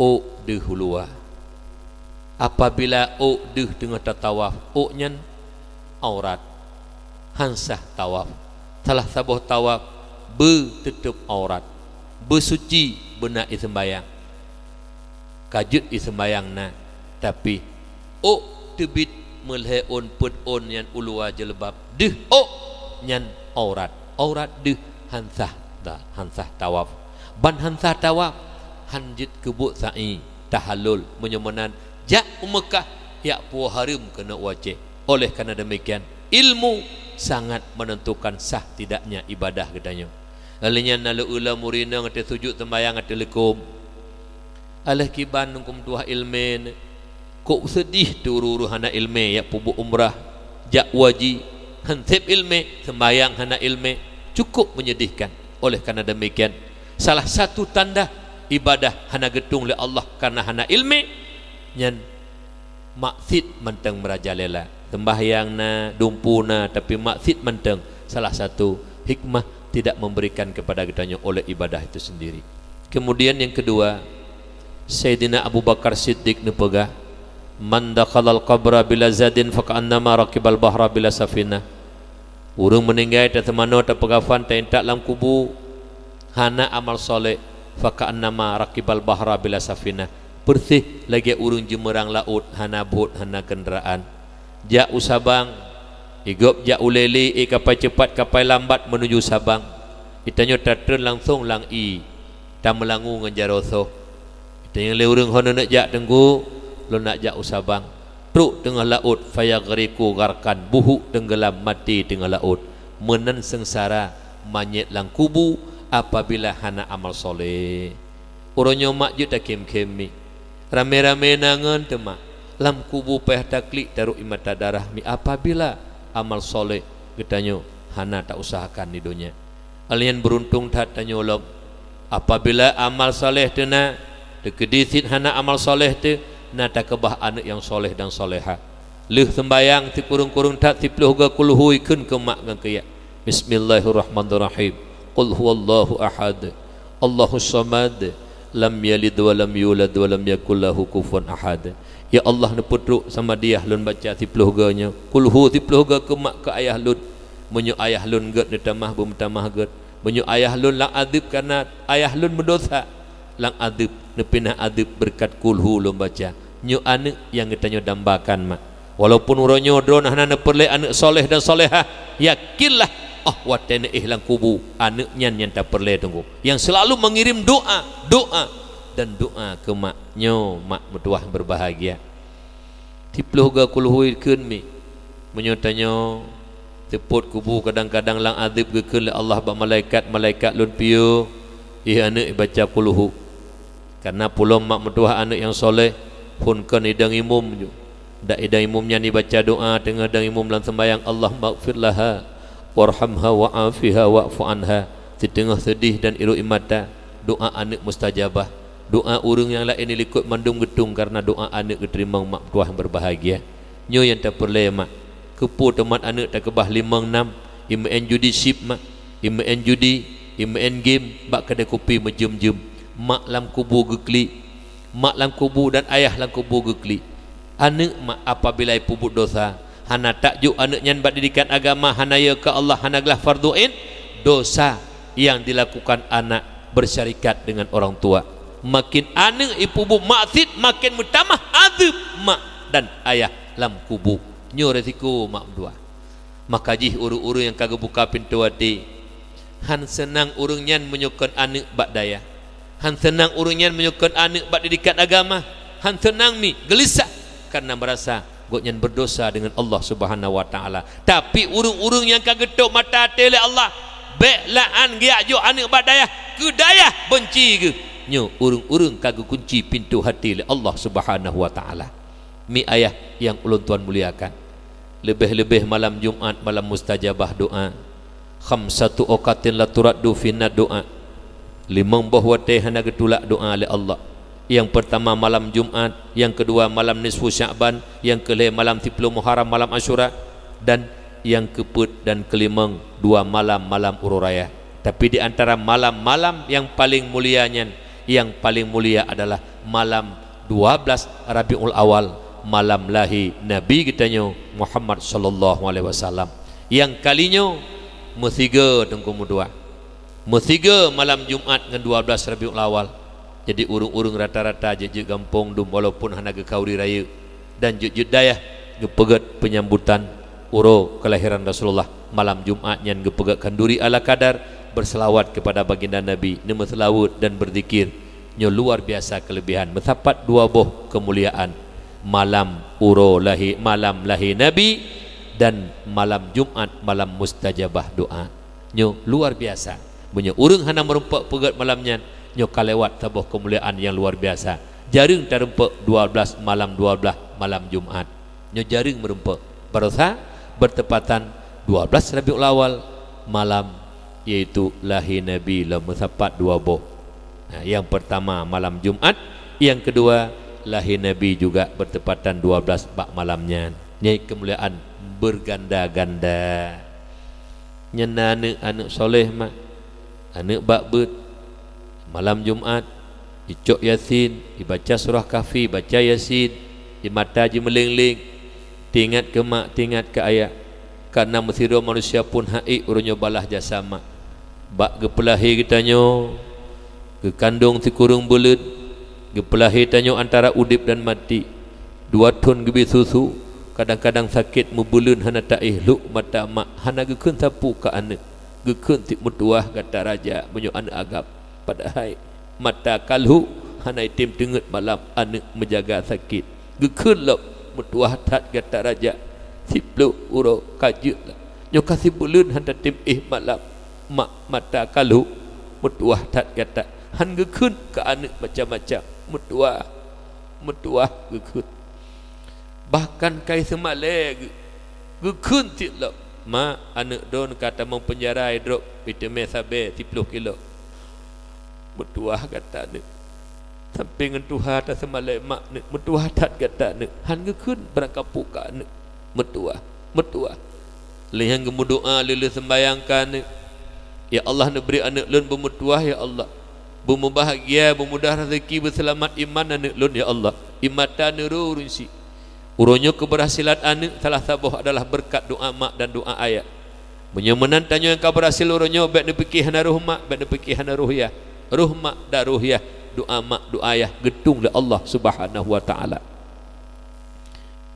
ôk deuh u luwa. Apabila ôk deuh teungoh tatawaf, ôk nyan aurat, han sah tawaf. Salah saboh tawaf beuteuteup aurat, beusuci beuna ié seumbahyang. Ka jeuet ié seumbahyang na, tapi ôk teubiet meulhée ôn peuet ôn nyan u luwa jilbab, deuh ôk nyan aurat. Aurat deuh han sah ta-, han sah tawaf. Ban han sah tawaf, han jeuet keubuet sa'i, tahallul. Meunyoe meunan, jak u Meukah, jak puwoe hareuem keunoe u Aceh. Oleh karena demikian, ilmu sangat menentukan sah tidaknya ibadah geutanyoe. Lheueh nyan na lé uleue murit ngon ateueh sujut seumbahyang ateueh likôm. Alah kiban nungkum tuah iéleumé, kok seudih teuh ureuëng-ureuëng hana iéleumé jak peubuet umrah, jak haji, han sép iéleumé, seumbahyang hana iéleumé, cukup menyedihkan. Oleh karena demikian, salah satu tanda ibadah hana geutueng lé Allah karena hana iéleumé, nyan maksiet mantong meurajalela. Seumbahyang na, dumpeue na, tapi maksiet mantong salah satu hikmah tidak memberikan kepada geutanyoe oleh ibadah itu sendiri. Kemudian yang kedua, Saidina Abu Bakar Siddiq neupeugah, "Man dakhalal qabra bila zadin faka'annama rakibal bahra bila safinah." Ureuëng meuninggai taseumanoe tapeukafan taintat lam kubu hana amal soleh, faka'annama rakibal bahra bila safinah, peureusih lagée ureuëng jimeurang laôt hana bot hana keundaraan. Jak u Sabang, igob jak u Lelé, éh kapai ceupat kapai lambat meunuju Sabang. Geutanyoe tatreun langsong lam ié, tameulangue ngon jaroe soh. Geutanyoe lé ureuëng hon neujak teungku, lôn nak jak u Sabang. Trok teungoh laôt, fayaghriqu gharqan, buhuk teunggeulam maté teungoh laôt. Meunan seungsara manyét lam kubu apabila hana amal soleh. Uroe nyoe mak jeuet takhém-khém mi. Ramé-ramé na ngon teuma lam kubu payah taklik taruek ié mata darah mi apabila amal soleh geutanyoe hana tausahakan di donya. Alien beuruntung that tanyoe lom. Apabila amal soleh teu na, teukeudi cit hana amal soleh teu, na takeubah aneuëk nyang soleh dan solehah. Lheueh seumbahyang sikureueng-kureueng that siploh goe kulhu ikheun keu mak ngon keu yah. Bismillahirrahmanirrahim. Qul huwallahu ahad. Allahus samad. Lam yalid wa lam yulad wa lam yakul lahu kufuwan ahad. Ya Allah, neupeutrok samadiyah lôn baca siploh goe nyoe. Kulhu siploh goe keu mak keu ayah lôn. Meunyoe ayah lôn gét neutamah beumeutamah gét. Meunyoe ayah lôn lam adeueb kareuna ayah lôn meudosa, lam adeueb neupinah adeueb beureukat kulhu lôn baca. Nyoe aneuëk nyang geutanyoe dambakan mak. Walaupun uroe nyoe droeneuh hana neupeureulée aneuëk soleh dan solehah, yakinlah, óh watée neuéh lam kubu, aneuëk nyan nyang tapeureulée teungku. Nyang seulalu meungirim doa, doa, dan doa keu mak. Nyoe mak meutuwah beurbahagia. Siploh goe kulhu ikheun mi. Meunyoe tanyoe seupôt kubu kadang-kadang lam adeueb geukheun lé Allah bak malaikat, "Malaikat lôn piôh, ié aneuëk ibaca kulhu." Kareuna pulom mak meutuwah aneuëk nyang soleh, phon kon idong imum ju. Dak idong imum nyan ibaca doa teungoh idong imum lam seumbahyang, "Allahummaghfir laha, warhamha, wa'afiha, wa'fu anha." Siteungoh seudih dan iruek ié mata, doa aneuëk mustajabah. Doa ureuëng nyang laén di likot mandum geutung kareuna doa aneuëk geuteurimong mak meutuwah nyang berbahagia. Nyoe nyang tapeureulée mak. Keupeue teumat aneuëk takeubah limong nam, imeu'en judi chip mak, imeu'en judi, imeu'en game bak keudée kupi meujeuem-jeuem. Mak lam kubu geuklik, mak lam kubu dan ayah lam kubu geuklik. Aneuëk mak apabila ipeubuet dosa, hana takjok aneuëk nyan bak didikan agama, hana yö keu Allah, hana glah fardhu ain, dosa yang dilakukan anak bersyarikat dengan orang tua. Makin aneuëk ipeubuet maksiet, makin meutamah azeub mak dan ayah lam kubu. Nyoe resiko mak meutuwah. Maka jih ureuëng-ureuëng nyang ka geubuka pintoe até, han seunang ureuëng nyan meunyoe kon aneuëk bak dayah. Han seunang ureuëng nyan meunyoe kon aneuëk bak didikan agama. Han seunang mi, geulisah, kareuna meurasa gobnyan berdosa dengan Allah Subhanahu wa Ta'ala. Tapi ureuëng-ureuëng nyang ka geutôb mata até lé Allah, bék la'an geujak jok aneuëk bak dayah, keu dayah beunci geuh. Nyoe ureuëng-ureuëng ka geukunci pintoe até lé Allah Subhanahu wa Ta'ala. Mi ayah nyang ulôn tuan muliakan, leubeh-leubeh malam Jumat, malam mustajabah doa. Khamsatu awqatin la turaddu fihinna doa. Limong boh watée hana geutulak doa lé Allah. Nyang peurtama malam Jumat, nyang keudua malam nisfu Sya'ban, nyang keulhée malam siplôh Muharram, malam Asyura, dan nyang keupeuet dan keulimong dua malam, malam uroe raya. Tapi di antara malam-malam nyang paleng mulia nyan, nyang paleng mulia adalah malam dua blaih Rabiul Awal, malam lahé Nabi geutanyoe Muhammad sallallahu alaihi wasallam. Nyang kali nyoe meusigoe teungku meutuwah. Meusigoe malam Jumat ngon dua blaih Rabiul Awal. Jadi ureuëng-ureuëng rata-rata jeuet-jeuet gampông dum walaupun hana geukhauri rayeuk dan jeuet-jeuet dayah geupeugét peunyambutan uroe keulahiran Rasulullah. Malam Jumat nyan geupeugét khanduri ala kadar, berselawat kepada baginda Nabi, neumeuseulaweuet dan berzikir. Nyoe luar biasa keulebihan, meusapat dua boh keumuliaan, malam uroe lahé, malam lahé Nabi, dan malam Jumat, malam mustajabah doa. Nyoe luar biasa. Meunyoe ureuëng hana meurumpok peugét malam nyan, nyoe ka lewat saboh keumuliaan nyang luar biasa. Jareueng tarumpok dua blaih malam, dua blaih malam Jumat. Nyoe jareueng meurumpok. Barosa bertepatan dua blaih Rabiul Awal malam, yaitu lahé Nabi lom, meusapat dua boh. Nah, nyang peurtama malam Jumat, nyang keudua lahé Nabi juga bertepatan dua blaih bak malam nyan. Nyoe keumuliaan berganda-ganda. Nyan na aneuëk, aneuëk soleh mak, aneuëk bak beuet. Malam Jumat, icok Yasin, ibaca surah Kahfi, baca Yasin, imata jimeuleng-leng, teuingat keu mak, teuingat keu ayah. Kareuna meusidroe manusia pun hak ék uroe nyoe balaih jasa mak. Bak geupeulahé geutanyoe, geukandong sikureueng buleuen, geupeulahé tanyoe antara udeb dan maté. Dua thon geubi susu, kadang-kadang sakét meubeuleuen hana taéh, lhok mata mak, hana geukheun sapeue keu aneuëk. Geukheun cit meutuwah gata raja meunyoe aneuëk agam. Padahai mata ka lhok, hana item teungeut malam aneuëk meujaga sakét. Geukheun lom meutuwah that gata raja, siplôh uroe ka jeuet lom. Nyoe ka sibuleuen hana tatem éh malam, mak mata ka lhok, meutuwah that gata. Han geukheun keu aneuëk macam-macam, meutuwah, meutuwah geukheun. Bahkan kai seumalée geu-, geukheun cit lom, "Ma, aneuëk droen ka tamong peunjara, idrob, iteumé sabe siplôh kilo." Meutuwah gata aneuëk. Sampoe ngon tuha taseumalée mak aneuëk, meutuwah that gata aneuëk. Han geukheun barang kapeue keu aneuëk. Meutuwah, meutuwah. Lheueh nyan geumeudoa lé-lheueh seumbahyang keu aneuëk. "Ya Allah, neubri aneuëk lôn beumeutuwah, ya Allah. Beumubahgia, beumudah raseuki, beuseulamat iman aneuëk lôn, ya Allah." Imata neurô ureuëng syiek. Uroe nyoe keubeurhasilan aneuëk salah saboh adalah beureukat doa mak dan doa ayah. Meunyoe meunan tanyoe nyang ka beurhasil uroe nyoe, bék neupike hana roh mak, bék neupike hana roh yah. Roh mak dan roh yah, doa mak, doa ayah geutung lé Allah Subhanahu wa Ta'ala.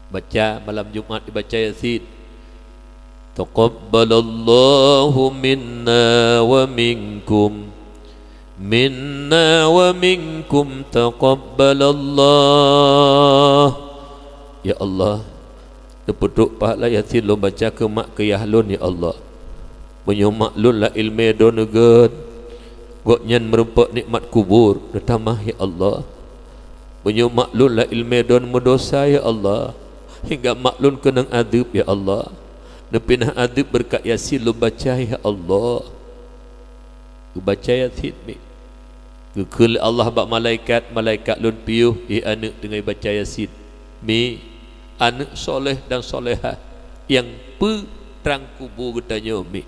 Baca malam Jumat, dibaca Yasin. Taqabbalallahu minna wa minkum. Minna wa minkum taqabbalallah. Ya Allah, neupeutrok pahala Yasin lôn baca keu mak keu yah lôn, ya Allah. Meunyoe mak lôn lam ileumé droeneuh gét, gobnyan meurumpok nikmat kubur neutamah, ya Allah. Meunyoe mak lôn lam ileumé droeneuh meudosa, ya Allah, hingga mak lôn keunong azeub, ya Allah, neupinah azeub beureukat Yasin lôn baca, ya Allah. Geubaca Yasin mi. Geukheun lé Allah bak malaikat, "Malaikat lôn piôh, éh aneuëk teungoh baca Yasin. Mi, aneuëk soleh dan solehah nyang peutrang kubu geutanyoe, mi.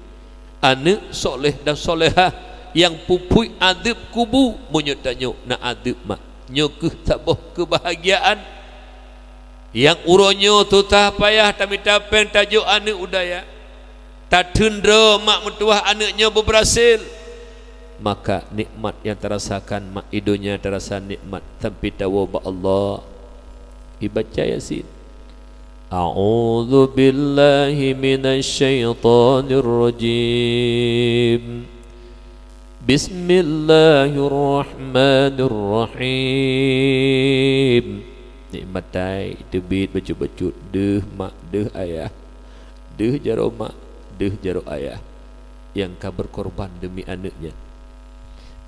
Aneuëk soleh dan solehah nyang peupuih adeueb kubu meunyoe tanyoe na adeueb, mak. Nyoe kheueh saboh keubahagiaan nyang uroe nyoe susah payah tamita péng tajok aneuëk u dayah." Tatheun droe mak meutuwah aneuëk nyoe beubeurhasil, maka nikmat nyang tarasakan mak i donya tarasa nikmat sampai tawoe bak Allah. Ibaca Yasin. A'udzu billahi minasy syaithanir rajim. Bismillahirrahmanirrahim. Nikmat tai teubiet bacut-bacut deuh mak deuh ayah. Deuh jaroe mak, deuh jaroe ayah nyang ka beukorban deumi aneuëk nyan.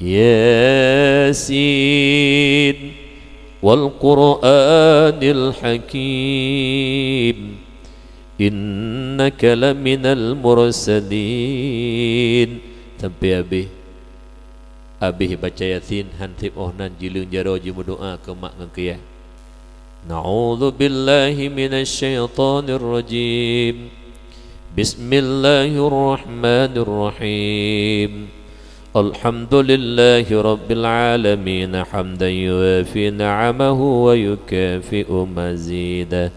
Yasin, wal Qur'anil hakim, innaka laminal mursalin. Sampai habéh. Habéh baca Yasin, han sép óh nan jileueng jaroe jimeudoá keu mak ngon keu yah. A'udzu billahi minasy syaithanir rajim. Bismillahirrahmanirrahim. Alhamdulillahi rabbil alamin, hamdan yuwafi ni'amahu wa yukafi'u mazidah.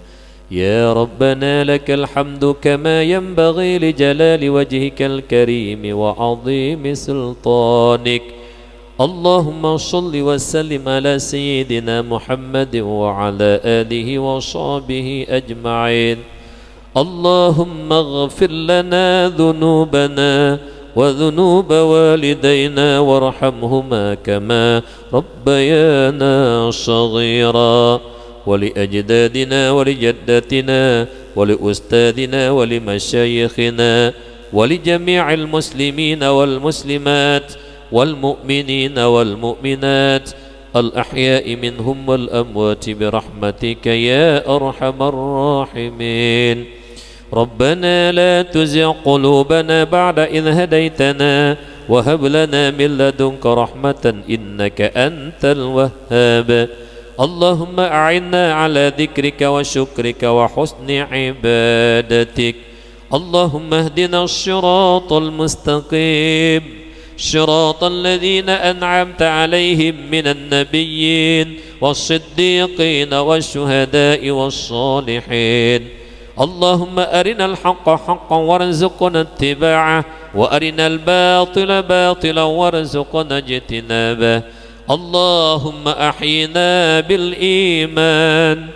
Ya Rabbana lakal hamdu kama yanbaghi li jalali wajhikal karimi wa 'azimi sultanik. Allahumma shalli wa sallim ala sayyidina Muhammadin wa ala alihi wa sahbihi ajma'in. Allahumma ighfir lana dhunubana wa dhunuba walidayna warhamhuma kama rabbayana shaghira. Wa li ajdadina wa li jaddatina wa li ustadzina wa li masyayikhina wa li jami'il muslimina wal muslimat wal mu'minina wal mu'minat al ahya'i minhum wal amwati bi rahmatika ya arhamar rahimin. Rabbana la tuzigh qulubana ba'da idh hadaytana wa hab lana min ladunka rahmatan innaka antal wahhab. Allahumma a'inna ala dzikrika wa syukrika wa husni ibadatik. Allahumma ihdina shiratal mustaqim, shiratal ladzina an'amta 'alaihim minan nabiyyin was siddiqin wash syuhada'i was shalihin. Allahumma arinal haqqa haqqan warzuqna ittiba'ah wa arinal batila batilan warzuqna ijtinabah. Allahumma ahyina bil iman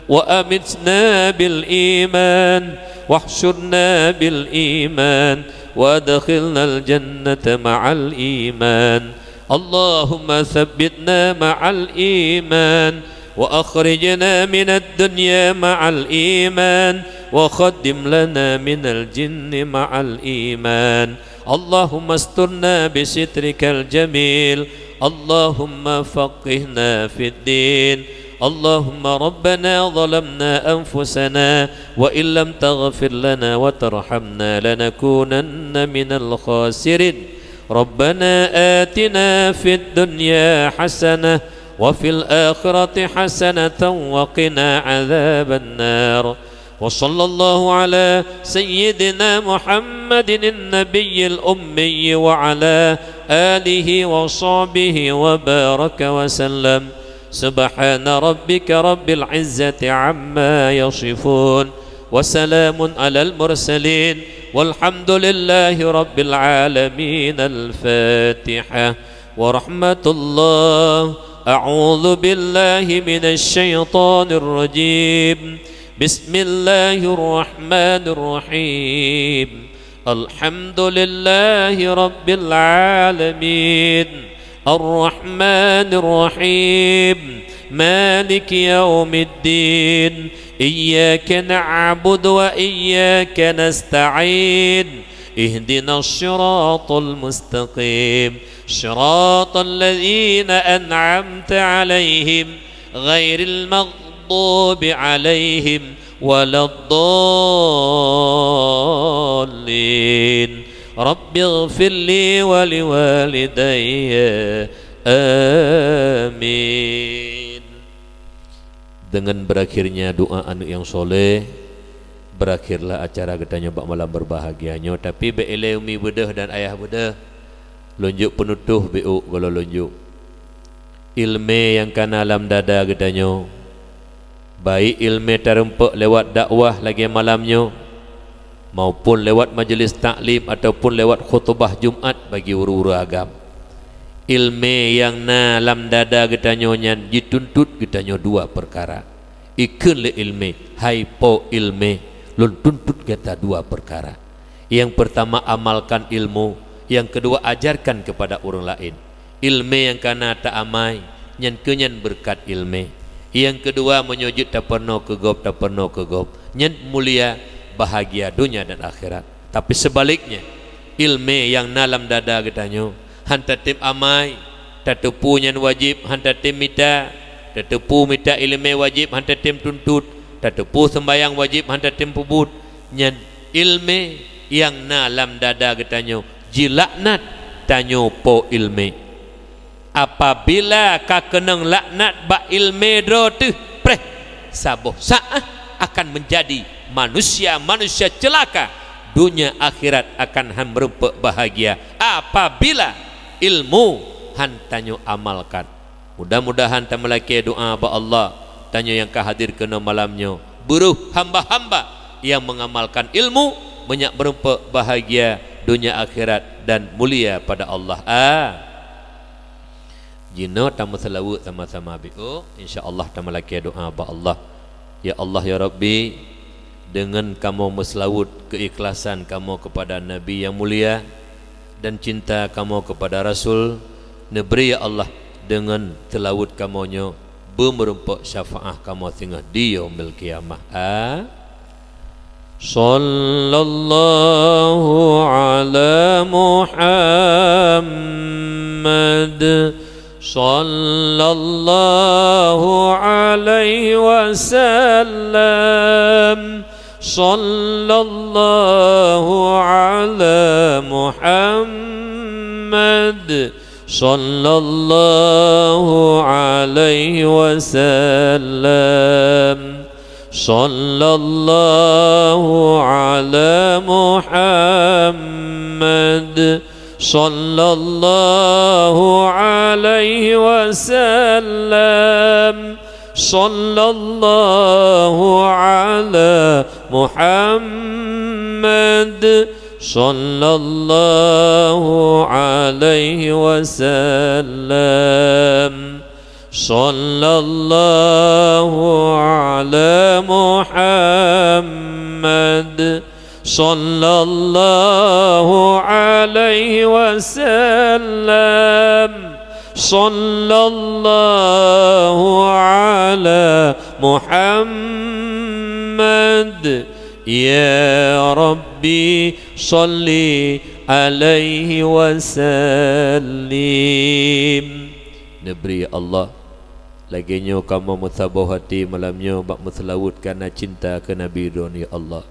wa amitna bil iman wahsyurna bil iman wa adkhilnal jannata ma'al iman. Allahumma tsabbitna ma'al iman wa akhrijna minad dunya ma'al iman wa khatim lana minal jinni ma'al iman. Allahumma asturna bi sitrikal jamil. Allahumma faqihna fid din. Allahumma rabbana zalamna anfusana wa illam taghfir lana wa tarhamna lanakunanna minal khasirin. Rabbana atina fid dunya hasanah wa fil akhirati hasanatan wa qina adzabannar. Wa sallallahu ala sayyidina Muhammadin nabiyil ummi wa ala alihi wa sahbihi wa baraka wa sallam. Subhana rabbika rabbil izzati amma yasifun. Wa salamun alal mursalin. Walhamdulillahi rabbil alamin. Al-Fatihah. Wa rahmatullah. A'udzu billahi minasy syaithanir rajim. Bismillahirrahmanirrahim. Alhamdulillahi rabbil alamin. Arrahmanirrahim. Maliki yaumiddin. Iyyaka na'budu wa iyyaka nasta'in. Ihdinas siratal mustaqim. Siratal ladzina an'amta 'alaihim ghairil maghdubi 'alaihim waladdallin. Rabbighfirli wa liwalidayya Amin. Dengan berakhirnya doa aneuk nyang soleh, berakhirlah acara geutanyoe bak malam berbahagia nyoe. Tapi bék ilée umi beudôh dan ayah beudôh, lôn jok peunutôh bék gohlom lôn jok. Ileumé nyang kana lam dada geutanyoe, baik ileumé tarumpok lewat dakwah lagée malam nyoe, maupun lewat majelis taklim ataupun lewat khutubah Jumat bagi ureuëng-ureuëng agam. Ileumé nyang na lam dada geutanyoe nyan jituntut geutanyoe dua peukara. Ikheun lé ileumé, "Hai po ileumé, lôn tuntut gata dua peukara. Nyang peurtama, amalkan ilmu, nyang keudua, ajarkan keupada ureuëng laén." Ileumé nyang kana ta amai, nyan keuh nyan beureukat ileumé. Nyang keudua, meunyoe jeuet tapeurunoe keu gob, tapeurunoe keu gob, nyan mulia, bahagia donya dan akhirat. Tapi seubaliknya, ileumé nyang na lam dada geutanyoe, han tatem amai, tateupeue nyan wajéb, han tatem mita, tateupeue mita ileumé wajéb, han tatem tuntut, tateupeue seumbahyang wajéb, han tatem peubuet, nyan ileumé nyang na lam dada geutanyoe jilaknat tanyoe po ileumé. Apabila ka keunong laknat bak ileumé droe teuh, preh, saboh saát akan menjadi manusia-manusia ceulaka, donya akhirat akan han meurumpok bahagia apabila ilmu han tanyoe amalkan. Mudah-mudahan tameulakée doa bak Allah, tanyoe nyang ka hadir keunoe malam nyoe, beureuh hamba-hamba nyang mengamalkan ilmu, meunyak meurumpok bahagia donya akhirat dan mulia pada Allah. A. Jinoe tameuseulaweuet sama-sama biôh, insya Allah tameulakée doa bak Allah. Ya Allah, ya Rabbi, deungon kamoe meuseulaweuet keuikhlasan kamoe keupada Nabi nyang mulia dan cinta kamoe keupada Rasul, neubri, ya Allah, deungon seulaweuet kamoe nyoe beumeurumpok syafaah kamoe singoh di Yaumil Qiyamah. A. Sallallahu ala Muhammad. Sallallahu alaihi wasallam. Sallallahu ala Muhammad. Sallallahu alaihi wasallam. Sallallahu ala Muhammad. Sallallahu alaihi wasallam. Sallallahu ala Muhammad. Sallallahu alaihi wasallam. Sallallahu ala Muhammad. Sallallahu alaihi wasallam. Sallallahu ala Muhammad. Ya Rabbi, salli alaihi wasallim. Neubri, ya Allah, lagée nyoe kamoe meusaboh até malam nyoe bak meuseulaweuet kareuna cinta keu Nabi Droeneuh, ya Allah.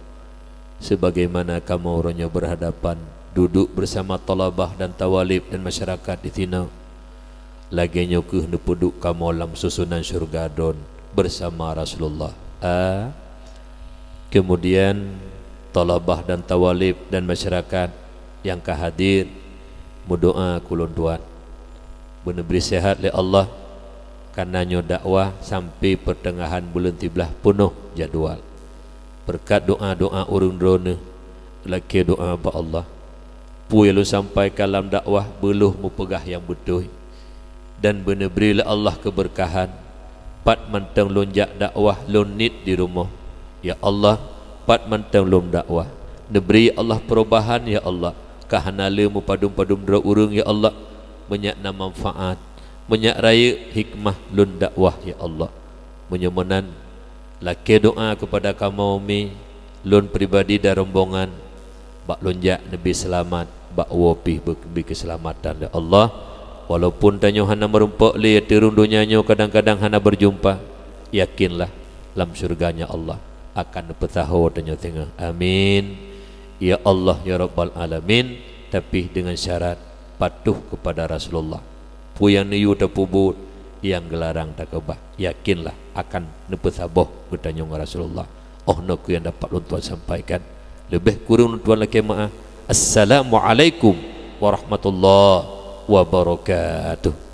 Sebagaimana kamoe uroe nyoe beurhadapan, duduek beusama thalabah dan thawalib dan masyarakat disinoe, lagée nyoe kheueh neupeuduek kamoe lam susunan syeuruga Droeneuh beusama Rasulullah. A. Keumudian, thalabah dan thawalib dan masyarakat nyang ka hadir, meudoá keu ulôn tuan. Beuneubri seuhat lé Allah, kareuna nyoe dakwah sampai peuteungahan buleuen siblaih peunoh jadwal. Beureukat doá-doá ureuëng droeneuh, lakée doá bak Allah. Peue nyang lôn sampaikan lam dakwah beulôh meupeugah nyang beutôi, dan beuneubri lé Allah keubeurkahan. Pat mantong lôn jak dakwah, lôn niet di rumoh. Ya Allah, pat mantong lôn dakwah, neubri, ya Allah, peurubahan, ya Allah, ka hana lé meupadum-padum droe ureuëng, ya Allah, meunyak na manfaat, meunyak rayeuk hikmah lôn dakwah, ya Allah. Meunyoe meunan, lakée doá keupada kamoe mi, lôn pribadi dan rombongan, bak lôn jak neubri seulamat, bak woe pih beu-, bri keuseulamatan lé Allah. Walaupun tanyoe hana meurumpok lé ateueh rhueng donya nyoe, kadang-kadang hana beurjumpa, yakinlah, lam syeuruga nyan Allah akan neupeusaho tanyoe singoh. Amin. Ya Allah, ya Rabbal Alamin, tapi deungon syarat patuh keupada Rasulullah. Peue nyang neuyue tapeubuet, nyang geularang takeubah. Yakinlah akan neupeusaboh geutanyoe ngon Rasulullah. Oh, nyoe keuh nyang dapat lôn tuan sampaikan. Leubeh kureueng lôn tuan lakée meu'ah. Assalamualaikum warahmatullahi wabarakatuh.